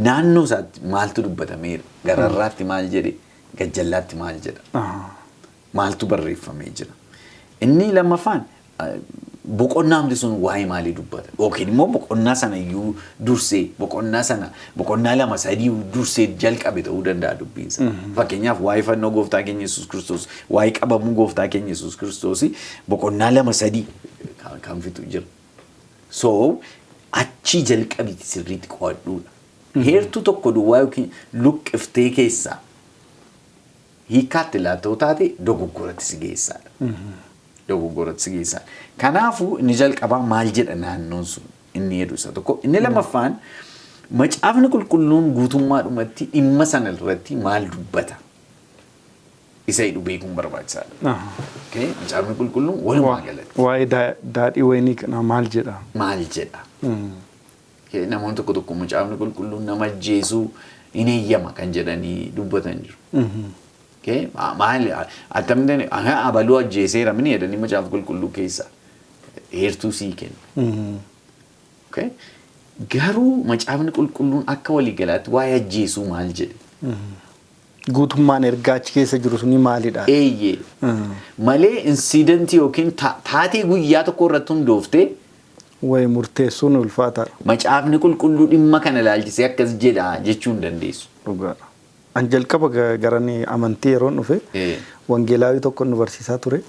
naannoo isaatti maaltu dubbatameera? Gararraatti maal jedhe? Gajjallaatti maal jedha? Maaltu barreeffamee jira? Inni lammaffaan boqonnaamti sun waa'ee maalii dubbata? Yookiin immoo boqonnaa sana iyyuu dursee, boqonnaa sana boqonnaa lama sadii dursee jalqabe ta'uu danda'a dubbiinsa. Fakkeenyaaf, waa'ee fannoo gooftaa keenya Yesuus Kiristoos, waa'ee qabamuu gooftaa keenya Yesuus Kiristoos boqonnaa lama sadii kan fixu jira. So achii jalqabiti sirriitti qo'adhuudha. Heertuu tokko duwwaa yookiin luqqiftee keessaa hiikkaatti laattoo taate dogoggoratti si geessaadha. Dogoggoratti si geessaadha. Kanaafuu inni jalqabaa maal jedha naannoon sun inni jedhu isa tokko. Inni lammaffaan, Macaafni Qulqulluun guutummaadhumatti dhimma sana irratti maal dubbata? Isa jedhu beekuun barbaachisaadha. Okay? Macaafni Qulqulluun walumaa galatti Waa'ee daadhii wayinii kanaa maal jedha? Maal jedha? Okay? Namoonni tokko tokko Macaafni Qulqulluun nama ajjeesuu hin eeyyama kan jedhanii dubbatan jiru. Okay? Maali akkamittiin abaluu ajjeeseera mini jedhanii Macaafa Qulqulluu keessa heertuu sii kenna. Okay? Garuu Macaafni Qulqulluun akka waliigalaatti waa'ee ajjeesuu maal jedhe? Guutummaan ergaa achi keessa jiru suni maalidha? Eeyyee. Malee incidentii yookiin taatee guyyaa tokko irratti hundooftee Wayi murteessuun ulfaataadha. Macaafni Qulqulluu dhimma kana ilaalchisee akkas jedha jechuu hin dandeessu. Dhugaadha. An jalqaba garan amantii yeroon dhufe wangeelaawii tokko nu barsiisaa ture.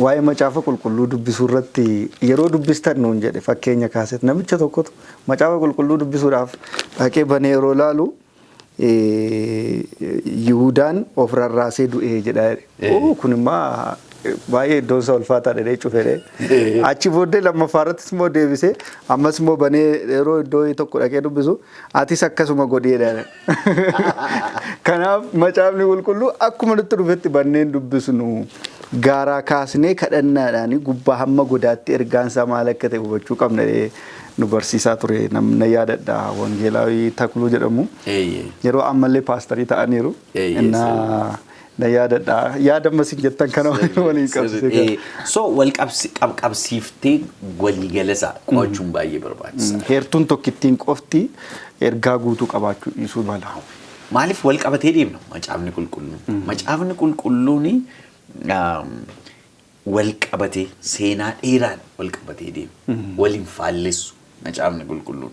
Waa'ee Macaafa Qulqulluu dubbisuu irratti yeroo dubbistan nuun jedhe, fakkeenya kaaset namicha tokkotu Macaafa Qulqulluu dubbisuudhaaf dhaqee banee yeroo ilaalu, Yihudaan of rarraasee du'ee jedha jedhe. Oo, kun immoo baay'ee iddoon isaa ulfaataa jedhee cufedhe. Achi booddee lammaffaa irrattis immoo deebisee ammas immoo banee yeroo iddoo tokko dhaqee dubbisu, atis akkasuma godhi jedha. Kanaaf Macaafni Qulqulluu akkuma nutti dhufetti banneen dubbisnu, gaaraa kaasnee kadhannaadhaan gubbaa hamma godaatti ergaan isaa maal akka ta'e hubachuu qabna jedhee nu barsiisaa ture, namna yaadadha, Wangeelaawii Takluu jedhamu. Yeroo ammallee paastarii ta'aniiru. Innaa na yaadadha. Yaada ammas hin jettan kana waliin qabsiisee kana. So wal qabsiiftee waliigala isaa qo'achuun baay'ee barbaachisaadha. Heertuun tokkittiin qofti ergaa guutuu qabaachuu dhiisuu mala. Maaliif wal qabatee deemna Macaafni Qulqulluun? Macaafni Qulqulluun wal qabatee, seenaa dheeraan wal qabatee deema. Wal hin faallessu Macaafni Qulqulluun.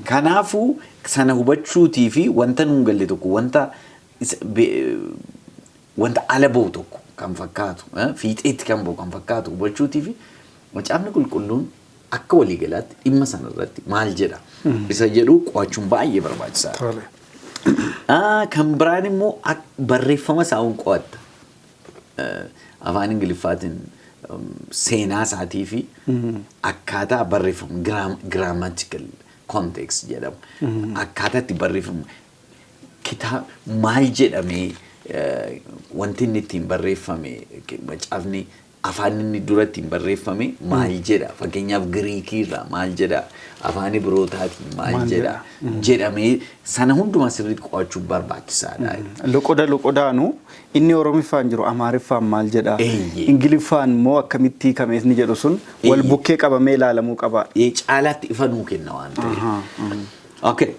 Kanaafuu sana hubachuutii fi wanta nuun galle tokko, wanta ala ba'u tokko kan fakkaatu, fiixeetti kan ba'u kan fakkaatu hubachuutii fi Macaafni Qulqulluun akka waliigalaatti dhimma sana irratti maal jedha isa jedhu qo'achuun baay'ee barbaachisaadha. Kan biraan immoo barreeffama isaa hun qo'atta. Afaan Ingiliffaatiin seenaa isaatii fi akkaataa barreeffamu, grammatical context jedhama. Akkaataa itti barreeffamu, kitaaba maal jedhamee, wanti inni ittiin barreeffame, macaafni afaan inni dura ittiin barreeffame maal jedha, fakkeenyaaf Giriikii irraa maal jedha, afaan Ibrootaatiin maal Maal jedha jedhamee sana hundumaa sirriitti qo'achuun barbaachisaadha. Loqoda loqodaanu inni Oromiffaan jiru Amaariffaan maal jedha? Ingiliffaan immoo akkamitti hiikamees ni jedhu sun wal bukkee qabamee ilaalamuu qaba. Caalaatti ifa nuu kenna waan ta'eef. Okay.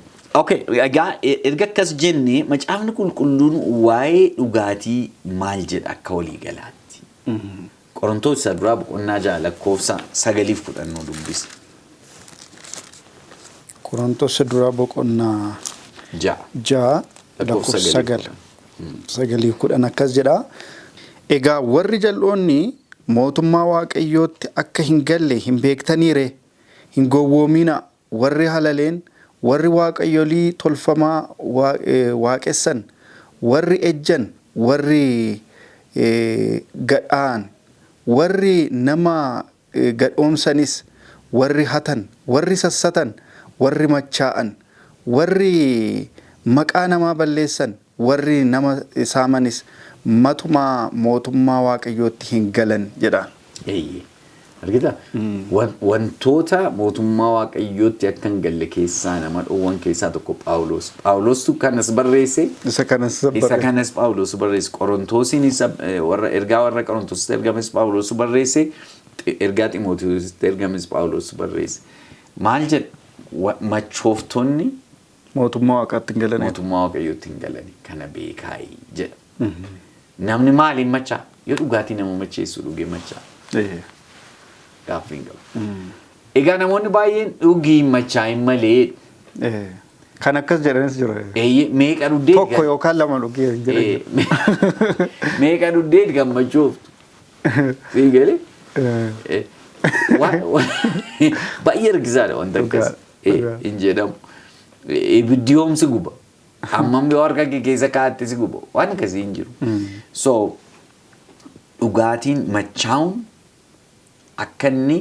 Okay. Egaa erga akkas jennee, Macaafni Qulqulluun waa'ee dhugaatii maal jedha akka waliigalaatti? Qorontoos isa duraa boqonnaa 6 lakkoofsa 9f 10 nuu dubbisi. Qorontos duraa boqonnaa 6. 6 lakkoofsa lakkoofsa 9f 9. 9f 10 akkas jedha. Egaa warri jal'oonni mootummaa Waaqayyootti akka hin galle hin beektaniire? Hin gowwoominaa, warri halaleen, warri waaqayyolii tolfamaa waaqessan, warri ejjan, warri gadhaan, warri nama gadhoomsanis, warri hatan, warri sassatan, warri machaa'an, warri maqaa namaa balleessan, warri nama saamanis matumaa mootummaa Waaqayyootti hin galan jedhaan. Eeyyee. Argita? Wantoota mootummaa Waaqayyootti akka hin galle keessaa nama dhoowwan keessaa tokko Phaawulos. Phaawulostu kanas barreesse. Isa kanas Isa barreesse. Kanas Phaawulos barreesse. Qorontosiin isa warra ergaa warra Qorontositti ergames Phaawulos barreesse. Ergaa Ximootewositti ergames Phaawulos barreesse. Maal jedha? Machooftonni mootummaa Waaqaatti hin galan. Mootummaa Waaqayyootti hin galani. Kana beekaayi jedha. Namni maaliin machaa? Yoo dhugaatii nama macheessu dhugee machaa. Gaaffii hin qabu. Egaa namoonni baay'een dhugii machaa'in malee. Kan akkas jedhanis jiru. Eeyyee, meeqa dhugdee Tokko yookaan lama dhugee hin jedhan. Meeqa dhugdee gammachuuftu. Sii galee? Baay'ee rakkisaadha wanta akkas hin jedhamu. Ibiddi yoom si guba? Hammam yoo harka kee keessa kaa'atte si guba? Waan akkasii hin jiru. So dhugaatiin machaa'uun akka inni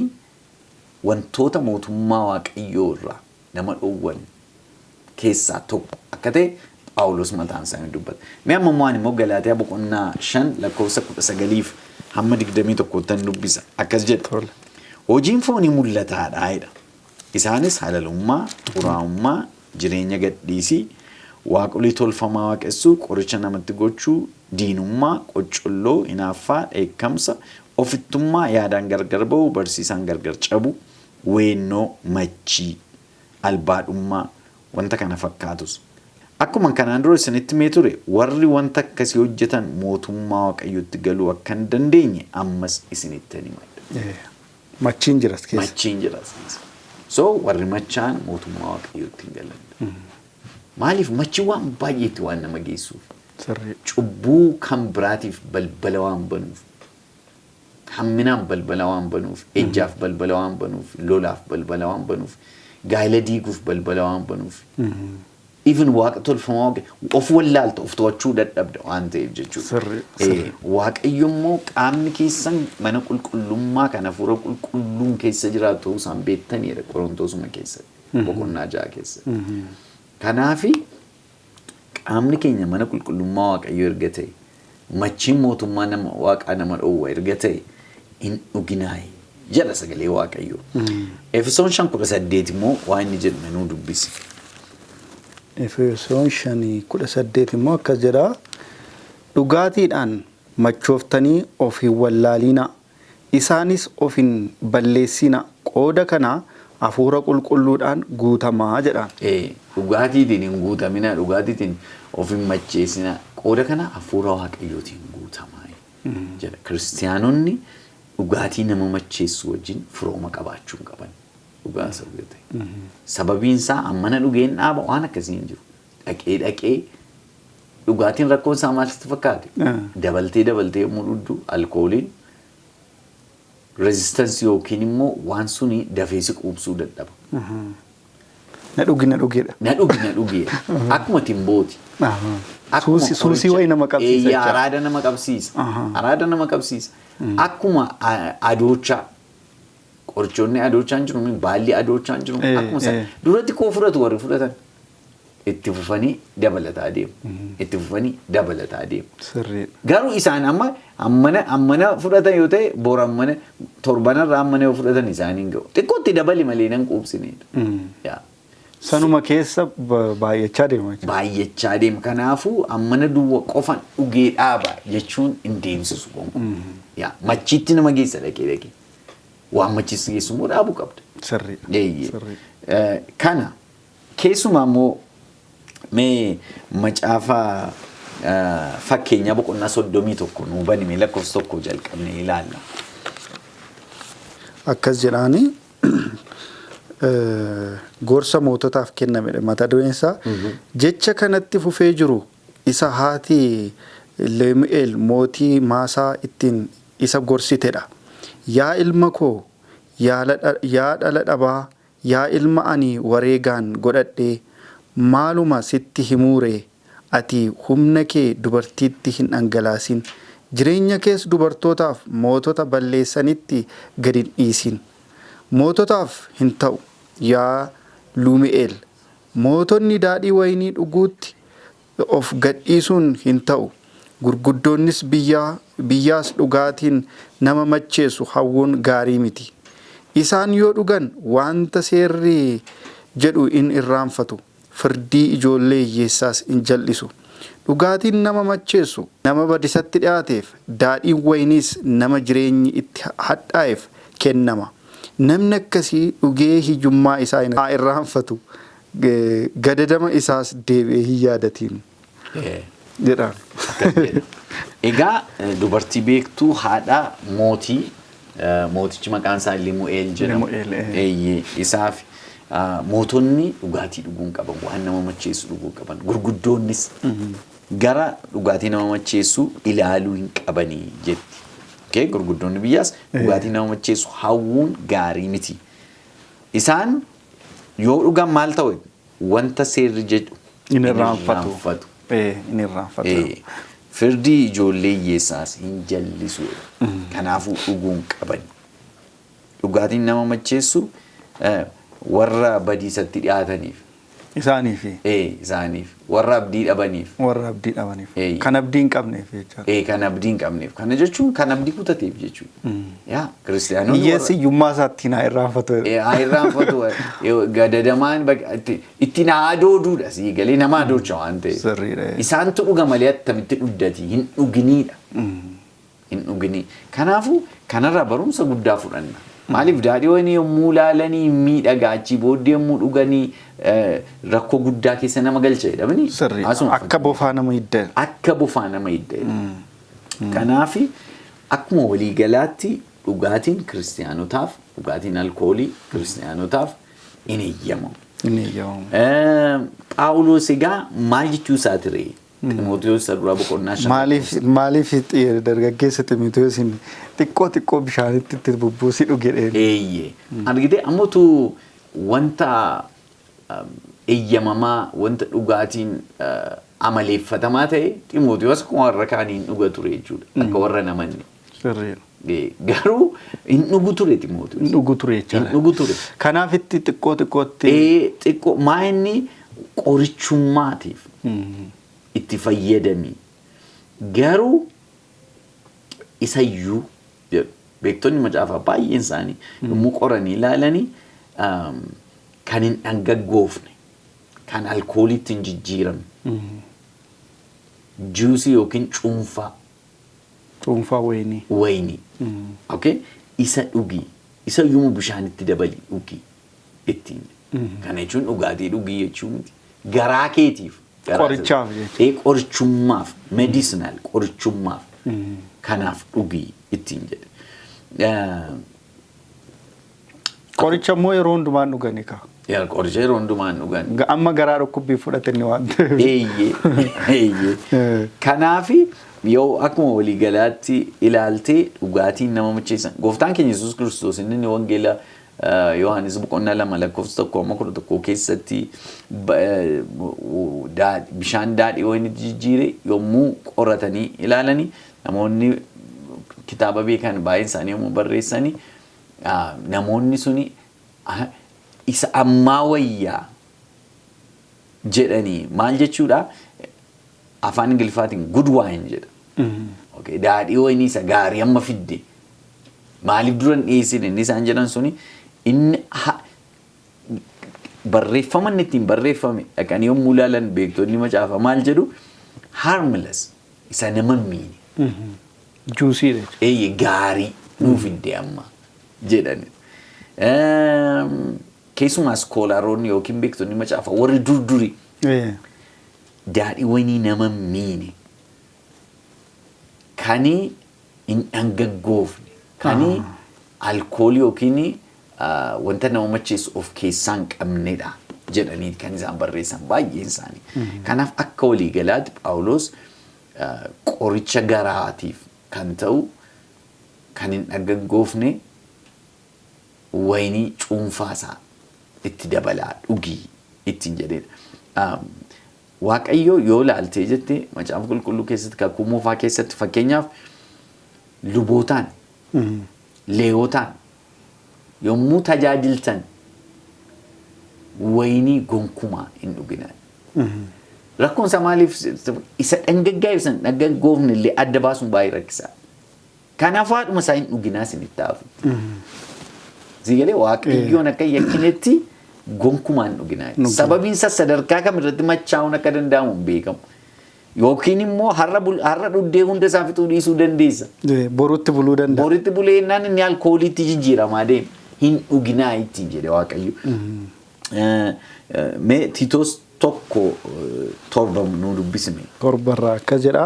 wantoota mootummaa Waaqayyoo irraa nama dhoowwan keessaa tokko akka ta'e Phaawulos mataan isaa ni dubbata. Mee amma immoo ani immoo Galaatiyaa boqonnaa 5 lakkoofsa 19f hamma 21ttan dubbisa. Akkas jedha. Tole. Hojiin foonii mul'ataadha jedha. Isaanis halalummaa, xuraa'ummaa, jireenya gadhiisii, waaqolii tolfamaa waaqessuu, qoricha namatti gochuu, diinummaa, qoccolloo, hinaaffaa, dheekkamsa, ofittummaa, yaadaan gargar ba'uu, barsiisaan gargar cabuu, weennoo, machii, albaadhummaa, wanta kana fakkaatus. Akkuma kanaan dura isinitti himee ture, warri wanta akkasii hojjetan mootummaa Waaqayyootti galuu akka hin dandeenye ammas isinittan hima. Machiin jira as keessa. Machiin jira as keessa. So warri machaan mootummaa Waaqayyootti hin galan. Maaliif? Machi waan baay'eetti waan nama geessuuf. Cubbuu kan biraatiif balbala waan banuuf. Hamminaan balbala waan banuuf, ejjaaf balbala waan banuuf, lolaaf balbala waan banuuf, gaa'ela diiguuf balbala waan banuuf. Even waaqa tolfamaa of wallaalta, of to'achuu dadhabda waan ta'eef jechuudha. Waaqayyo immoo qaamni keessan mana qulqullummaa kan hafuura qulqulluun keessa jiraatu ta'uu isaan beektaniidha Qorontosuma keessatti, boqonnaa 6 keessatti. Kanaafi qaamni keenya mana qulqullummaa Waaqayyoo erga ta'e, machiin mootummaa nama Waaqaa nama dhoowwa erga ta'e, hin dhuginaayi jedha sagalee Waaqayyoo. Efesoon 5:18 immoo waan inni jedhu nuu dubbisi. Efesoon 5:18 immoo akkas jedha. Dhugaatiidhaan machooftanii of hin wallaalinaa. Isaanis of hin balleessinaa. Qooda kanaa hafuura qulqulluudhaan guutamaa jedhaan. Dhugaatiitiin hin guutaminaa, dhugaatiitiin of hin macheessinaa. Qooda kana hafuura Waaqayyootiin guutamaa jedha. Kiristiyaanonni dhugaatii nama macheessu wajjin firooma qabaachuu hin qaban. Dhugaa isa ta'e. Sababiin isaa ammana dhugeen dhaaba waan akkasii hin jiru. Dhaqee dhaqee dhugaatiin rakkoon isaa maal sitti fakkaate? Dabaltee dabaltee yommuu dhugdu alkooliin resistance yookiin immoo waan suni dafee si quubsuu dadhaba. Na dhugi na dhugeedha. Na dhugi na dhugi. Akkuma timbooti. Akkuma Suusii wayii nama qabsiisa jecha. Araada nama qabsiisa. Araada nama qabsiisa. Akkuma adoochaa. Qorichoonni adoochaan jiru, baalli adoochaan jiru. Akkuma sana. Duratti koo fudhatu warri fudhatan. Itti fufanii dabalataa deemu. Itti fufanii dabalataa deemu. Garuu isaan amma ammana ammana fudhatan yoo ta'e, bor ammana, torbanarraa ammana yoo fudhatan isaan hin ga'u. Xiqqootti dabali malee nan quubsineedha. Yaa. Sanuma keessa baay'achaa deema jechuudha. Baay'achaa deema. Kanaafuu ammana duwwa qofan dhugee dhaaba jechuun hin deemsisu gonkumaa. Yaa, machiitti nama geessa dhaqee dhaqee. Waan machiitti geessu immoo dhaabuu qabda. Eeyyee. Kana keessumaa immoo mee macaafa Fakkeenyaa boqonnaa 31 nuu bani, mee lakkoofsa 1 jalqabnee ilaalla. Akkas jedhaani, gorsa moototaaf kennamedha mata dureen isaa. Jecha kanatti fufee jiru isa haati Lemu'eel mootii Maasaa ittiin isa gorsitedha. Yaa ilma koo, yaa dhala dhabaa. Yaa ilma ani wareegaan godhadhee, maaluma sitti himuuree? Ati humna kee dubartiitti hin dhangalaasin. Jireenya kees dubartootaaf mootota balleessanitti gad hin dhiisin. Moototaaf hin ta'u, yaa Luumi'eel! Mootonni daadhii wayinii dhuguutti of gadhiisuun hin ta'u. Gurguddoonnis biyyaas dhugaatiin nama macheessu hawwuun gaarii miti. Isaan yoo dhugan wanta seerri jedhu in irraanfatu. Firdii ijoollee hiyyeessaas in jal'isu. Dhugaatiin nama macheessu nama badisatti dhiyaateef, daadhiin wayiniis nama jireenyi itti hadhaa'eef kennama. Namni akkasii dhugee hiyyummaa isaa haa irraanfatu. Gadadama isaas deebi'ee hin yaadatiin jedhaan. Egaa dubartii beektuu haadha mootii, mootichi maqaan isaa Limu'eel jedhama. Limu'eel. Eeyyee, isaaf mootonni dhugaatii dhuguu hin qaban, waan nama macheessu dhuguu qaban, gurguddoonnis gara dhugaatii nama macheessu ilaaluu hin qabanii jetti. Okay, gurguddoonni biyyaas dhugaatii nama macheessu hawwuun gaarii miti. Isaan yoo dhugan maal ta'u? Wanta seerri jedhu Hin irraanfatu. Irraanfatu. Hin irraanfatu. Firdii ijoollee hiyyeessaas hin jallisu. Kanaafuu dhuguu hin qaban. Dhugaatiin nama macheessu warra badiisatti dhiyaataniif, Isaaniif. Isaaniif, warra abdii dhabaniif, Warra abdii dhabaniif. Kan abdii hin qabneef jechaadha. Kan abdii hin qabneef. Kana jechuun kan abdii kutateef jechuudha. Yaa kiristaanonni Hiyyeessi hiyyummaa isaatti haa irraanfatu. Haa irraanfatu, gadadamaan ittiin haa dooduudha, sii galee nama adoocha waan ta'eef. Sirriidha. Isaantu dhuga malee attamitti dhugdati? Hin dhuginiidha. Hin dhuginii. Kanaafuu kanarraa barumsa guddaa fudhanna. Maaliif daadhii wayinii yommuu ilaalanii miidhagaa, achii booddee yommuu dhuganii rakkoo guddaa keessa nama galcha jedhamanii. Sirrii. Asuma Akka bofaa nama hidda. Akka bofaa nama hidda. Kanaaf akkuma waliigalaatti dhugaatiin kiristaanotaaf, dhugaatiin alkoolii kiristaanotaaf hin eeyyamamu. Hin eeyyamamu. Phaawulos egaa maal jechuu isaati ree? Ximootiyoos isa duraa boqonnaa 5. Maaliif dargaggeessa Ximotewosiin xiqqoo xiqqoo bishaanitti itti bubbuusii dhuge dheen? Eeyyee. Argitee, ammootu wanta eeyyamamaa, wanta dhugaatiin amaleeffatamaa ta'e, Ximootiyoos akkuma warra kaanii hin dhuga ture jechuudha. Akka warra namanne. Garuu hin dhugu ture Ximootiyoos. Hin dhugu ture Hin jechaadha. dhugu ture. Kanaaf itti xiqqoo xiqqootti. Xiqqoo maa inni qorichummaatiif itti fayyadami. Garuu isayyuu jedhu beektonni macaafaa baay'een isaanii yommuu qoranii ilaalanii, kan hin dhangaggoofne, kan alkooliitti hin jijjiiramne, juusii yookiin cuunfaa Cuunfaa wayinii. Wayinii. Okay? Isa dhugi. Isa iyyuu bishaanitti dabali dhugi ittiin. Kana jechuun dhugaatii dhugii jechuu miti. Garaa keetiif. Qorichaaf jechuudha. Qorichummaaf, medicinal qorichummaaf. Kanaaf dhugii ittiin jedhe. Qoricha immoo yeroo hundumaan dhugani kaa. Yaa, qoricha yeroo hundumaan dhugan. Amma garaa dhukkubbii fudhate inni waan ta'eef. Eeyyee. Kanaafi yoo akkuma waliigalaatti ilaaltee dhugaatiin nama macheessan, gooftaan keenya Yesuus Kiristoos inni wangeela Yohaannis boqonnaa 2 lakkoofsa 1 hamma 11 keessatti bishaan daadhii wayinitti jijjiire yommuu qoratanii ilaalanii, namoonni kitaaba beekan baay'een isaanii yommuu barreessanii, namoonni suni isa ammaa wayyaa jedhanii. Maal jechuudha? Afaan Ingiliffaatiin "good wine" jedha. Okay, daadhii wayinii isa gaarii amma fidde maaliif dura hin dhiyeessine inni isaan jedhan suni, inni barreeffama inni ittiin barreeffame dhaqanii yommuu ilaalan, beektonni macaafa maal jedhu? Harmless, isa nama hin miine. Juusiidha jechuudha. Eeyye, gaarii nuu fidde amma jedhani. Keessumaa scholaroonni yookiin beektonni macaafa warri dur durii daadhii wayinii nama hin miine, kani hin dhangaggoofne, kani alkoolii yookiin wanta nama macheessu of keessaa hin qabnedha jedhanii kan isaan barreessan baay'een isaanii. Kanaaf akka waliigalaatti Phaawulos qoricha garaatiif kan ta'u, kan hin dhangaggoofne, wayinii cuunfaasaa Itti dabalaa dhugii ittiin jedheedha. Waaqayyo yoo laaltee jette macaafa qulqulluu keessatti, kakuu moofaa keessatti, fakkeenyaaf lubootaan, leewotaan yommuu tajaajiltan wayinii gonkumaa hin dhuginaa. Rakkoon isaa maaliif isa dhangaggaa'e san dhangaggoofne illee adda baasuun baay'ee rakkisaa. Kanaaf haadhuma isaa hin dhuginaa isinitti hafu. Siigalee Waaqayyoon akka yakkinetti gonkumaa hin dhuginaa. Sababiin isaa sadarkaa kam irratti machaa'uun akka danda'amu hin beekamu. Yookiin immoo har'a dhuddee hunda isaa fixuu dhiisuu dandeessa. Borutti buluu danda'a. Boritti bulee jennaan inni alkooliitti jijjiiramaa deema. Hin dhuginaa ittiin jedhe Waaqayyo. Mee Tiitoos 1:7 nu dubbisime. Torbarraa akkas jedha.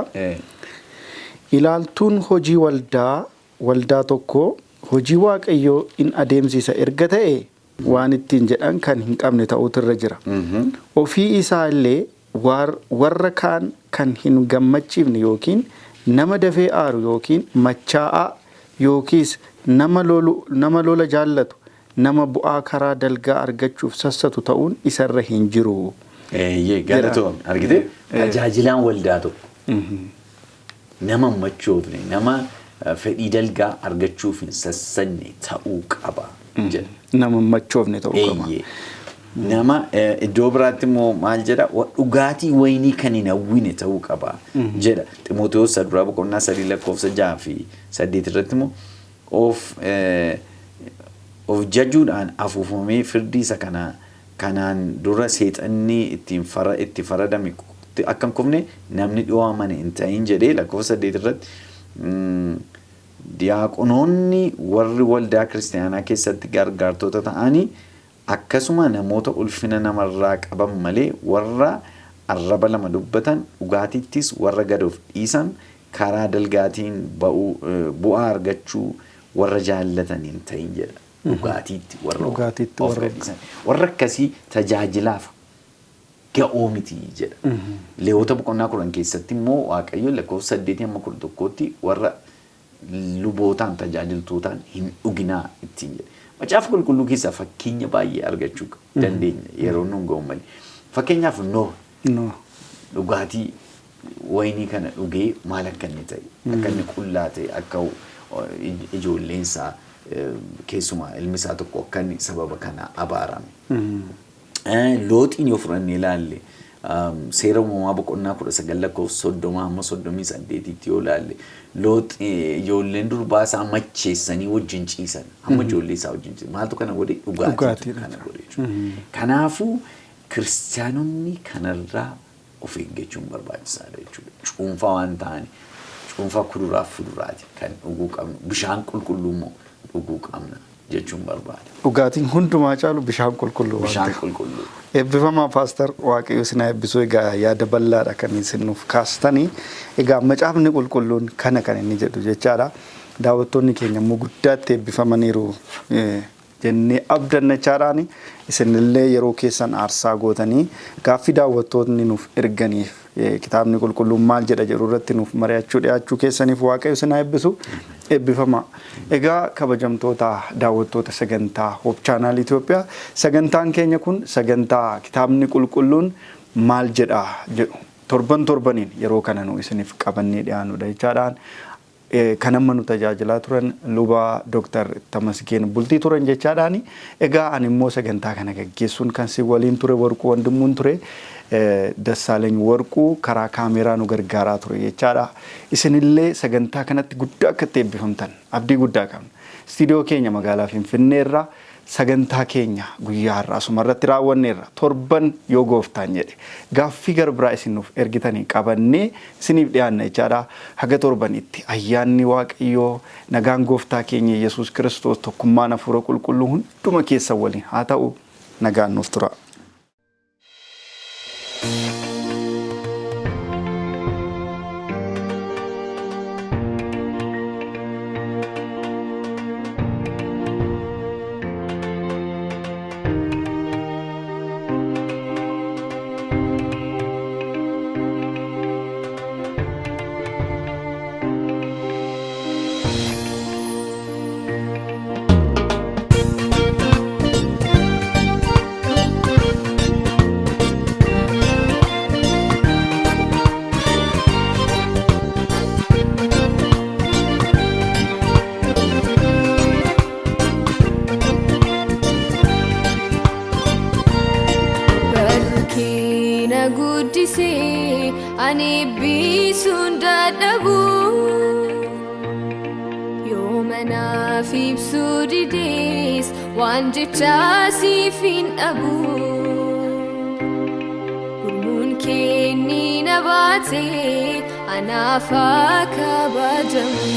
Ilaaltuun hojii waldaa tokko hojii Waaqayyoo in adeemsisa erga ta'e waan ittiin jedhan kan hin qabne ta'uutu irra jira. Ofii isaa illee warra kaan kan hin gammachiifne yookiin nama dafee aaru yookiin machaa'aa yookiis nama lola jaallatu, nama bu'aa karaa dalgaa argachuuf sassatu ta'uun isarra hin jiru. Eeyyee, galatoom argite, tajaajilaan waldaa tokko nama hin machoofne, nama fedhii dalgaa argachuuf hin sassanne ta'uu qaba jedha. Nama hin machoofne ta'uu qaba. Eeyyee. Nama iddoo biraatti immoo maal jedha? Dhugaatii wayinii kan hin hawwine ta'uu qaba jedha. Ximootewoos isa duraa boqonnaa 3 lakkoofsa 6 fi 8 irratti immoo of jajuudhaan afuufamee firdii isa kanaan dura seexanni ittiin itti faradame akka hin kufne namni dhiyoo amane hin ta'in jedhee lakkoofsa 8 irratti, diyaaqonoonni warri waldaa kiristaanaa keessatti gargaartota ta'anii akkasuma namoota ulfina namarraa qaban malee warra arraba lama dubbatan, dhugaatiittis warra gad of dhiisan, karaa dalgaatiin bu'aa argachuu warra jaallatan hin ta'in jedha. Dhugaatiitti warra Dhugaatiitti of warra gadhiisan. Warra akkasii tajaajilaaf ga'oo miti jedha. Leewwota boqonnaa 10 keessatti immoo Waaqayyo lakkoofsa 8 hamma 11tti warra lubootaan tajaajiltootaan hin dhuginaa ittiin jedhe. Macaafa qulqulluu keessaa fakkeenya baay'ee argachuu dandeenya yeroo nuun ga'u malee. Fakkeenyaaf Nooh No. dhugaatii wayinii kana dhugee maal akka inni ta'e, akka inni qullaa ta'e, akka ijoolleen isaa, keessumaa ilmi isaa tokko akka inni sababa kana abaarame. Looxiin yoo fudhannee ilaalle, seera uumamaa boqonnaa 19 lakkoofsa 30 hamma 38tti yoo ilaalle, Looxi ijoolleen durbaa isaa macheessanii wajjin ciisan, hamma ijoollee isaa wajjin ciisan. Maaltu kana godhe? Dhugaatiitu Dhugaatiidha. kana godhe jechuudha. Kanaafuu kiristaanonni kanarraa of eeggachuun barbaachisaadha jechuudha. Cuunfaa waan ta'ani, cuunfaa kuduraaf fuduraati kan dhuguu qabnu, bishaan qulqulluu immoo dhuguu qabna jechuun barbaada. Dhugaatiin hundumaa caalu bishaan qulqulluu waan Bishaan ta'eef. qulqulluu. Eebbifamaa Paastar, Waaqayyo isin haa eebbisu. Egaa yaada bal'aadha kan isin nuuf kaastanii. Egaa macaafni qulqulluun kana kan inni jedhu jechaadha. Daawwattoonni keenya immoo guddaatti eebbifamaniiru jennee abdanna jechaadhaani. Isinillee yeroo keessan aarsaa gootanii gaaffii daawwattoonni nuuf erganiif kitaabni qulqulluun maal jedha jedhu irratti nuuf mari'achuu dhiyaachuu keessaniif Waaqayyo isin haa eebbisu. Eebbifamaa. Egaa kabajamtoota daawwattoota sagantaa Hope Channel Itoophiyaa, sagantaan keenya kun sagantaa kitaabni qulqulluun maal jedha jedhu torban torbaniin yeroo kana nu isiniif qabannee dhiyaannudha jechaadhaan. Kan amma nu tajaajilaa turan luba Dr. Tamasgeen Bultii turan jechaadhaani. Egaa ani immoo sagantaa kana gaggeessuun kan si waliin ture Warquu Wandimmuun ture. Dassaaleny Warquu karaa kaameeraa nu gargaaraa ture jechaadha. Isinillee sagantaa kanatti guddaa akka itti eebbifamtan abdii guddaa qabna. Istiidiyoo keenya magaalaa Finfinneerraa sagantaa keenya guyyaa har'aa asuma irratti raawwanneerra. Torban yoo gooftaan jedhe gaaffii gara biraa isin nuuf ergitanii qabannee isiniif dhiyaanna jechaadha. Haga torbanitti ayyaanni Waaqayyoo, nagaan gooftaa keenya Yesuus Kiristoos, tokkummaan hafuura qulqulluu hunduma keessan waliin haa ta'u. Nagaan nuuf tura. eebbisee ani eebbisuun dadhabu. Yoo manaaf ibsuu didees waan jechaa siif hin dhabu. Gurmuun kenni na baate anaaf haa kabajamu.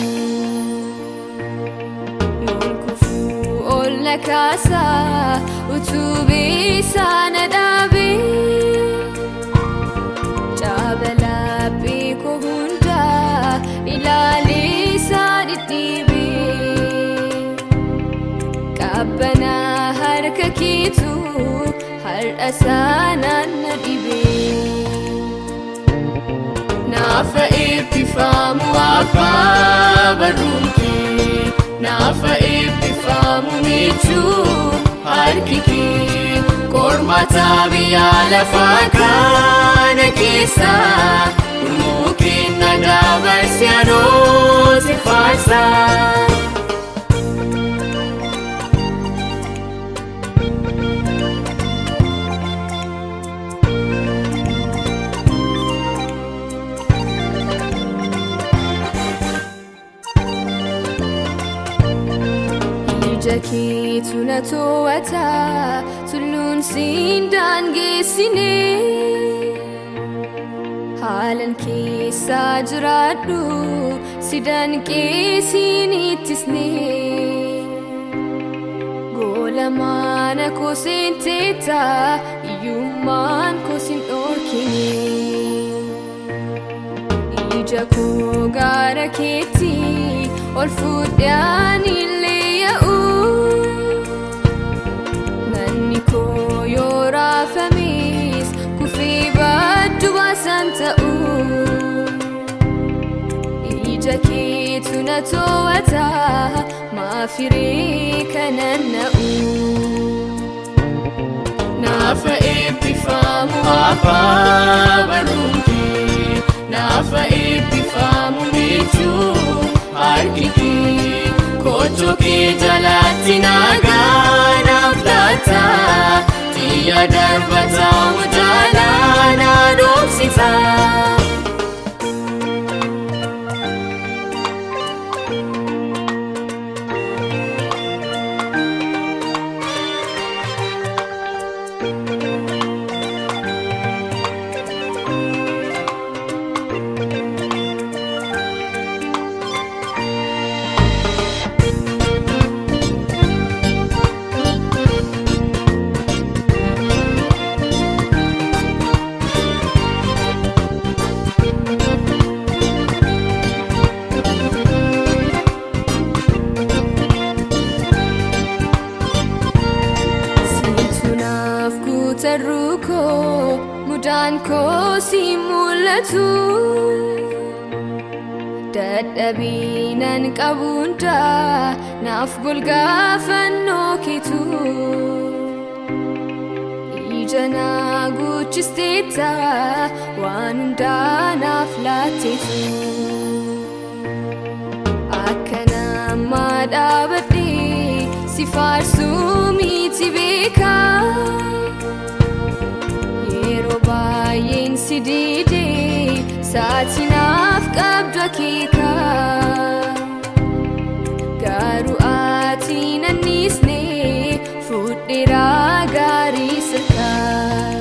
Yoon kufuu ol na kaasaa utubee sana dhaabee. Caaba laphee koo hundaa ilaalee isaa dhidhiibee. Qabbanaa harka keetu har'a sanaan na dhibee. Naafa eebbifamu abbaa barruun kee, naafa eebbifamu michuu harki kee. Qormaata biyya lafaa kana keessa gurmuu kenna dabarse anoo si faarsa. Ija keetu na to'ata tulluun siin daangeessine. Haalan keessa jiraadhu si danqee siin ittisne. Goola mana koo seenteetta hiyyummaan koo sin dhorkine. Ija koo gara keetti ol fuudhee ani illee yaa'u. Manni koo yoo raafames kufee baddu baasan ta'u. Ija keetu na to'ata maafiree kanan na'u. Naafa eebbifamu abbaa barruun kee, naafa eebbifamu michuu harki kee. Koochoo kee jalatti nagaa naaf laata, xiyya darbatamu jalaa na dhoksita. Siitu naaf guutarruu koo mudaan koo si mul'atu. Dadhabiinan qabu hundaa naaf golgaa fannoo keetu. Ija naa guuchisteetta waan hundaa naaf laatteetu. Akka namaa dhaabadhee si faarsuu miti beekaa. Yeroo baay'een si didee sa'aatii naaf qabdu akeeka. Garuu ati nannisne fudheeraa gaarii sirkaa.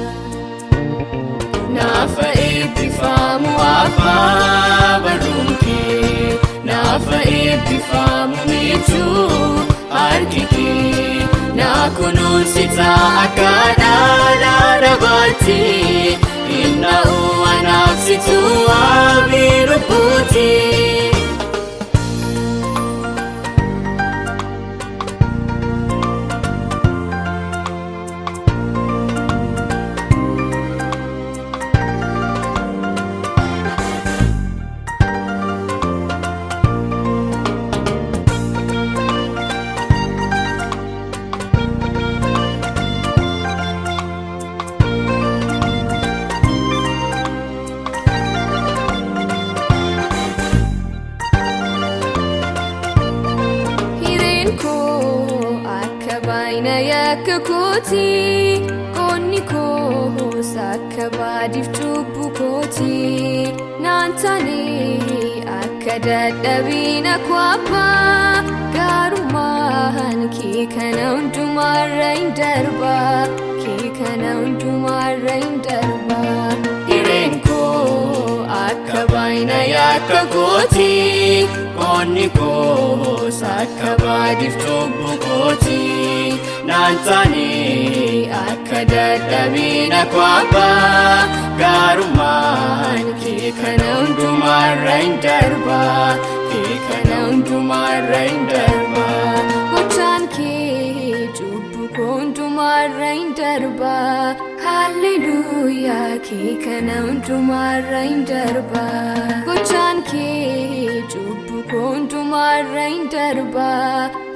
Naafa eebbifamu abbaa barruun kee, naafa eebbifamu michuu harki kee. Na kunuunsita akka dhaala dhabaatti, hin na'u anaaf situ wabii lubbuuti. Hireen koo akka baay'ina yakka kooti qoonni Qoonni koos akka baadiif cubbuu kooti. Naan taane akka dadhabina koo abbaa. Gaarummaan kee kana hundumaarra hin darba. Kee kana hundumaarra hin darba. Hireen koo akka baay'ina yakka kooti. Qoonni koos akka baadiif cubbuu kooti. Naan taane akka dadhabina koo abbaa. Gaarummaan kee kana hundumaarra hin darba. Kee kana hundumaarra hin darba. Gochaan kee cubbuu koo hundumaarra hin darba. Haalleluuyaa, kee kana hundumaarra hin darba. Gochaan kee cubbuu koo hundumaarra hin darba.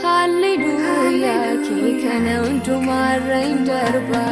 Haalleluuyaa, kee kana hundumaarra hin darba.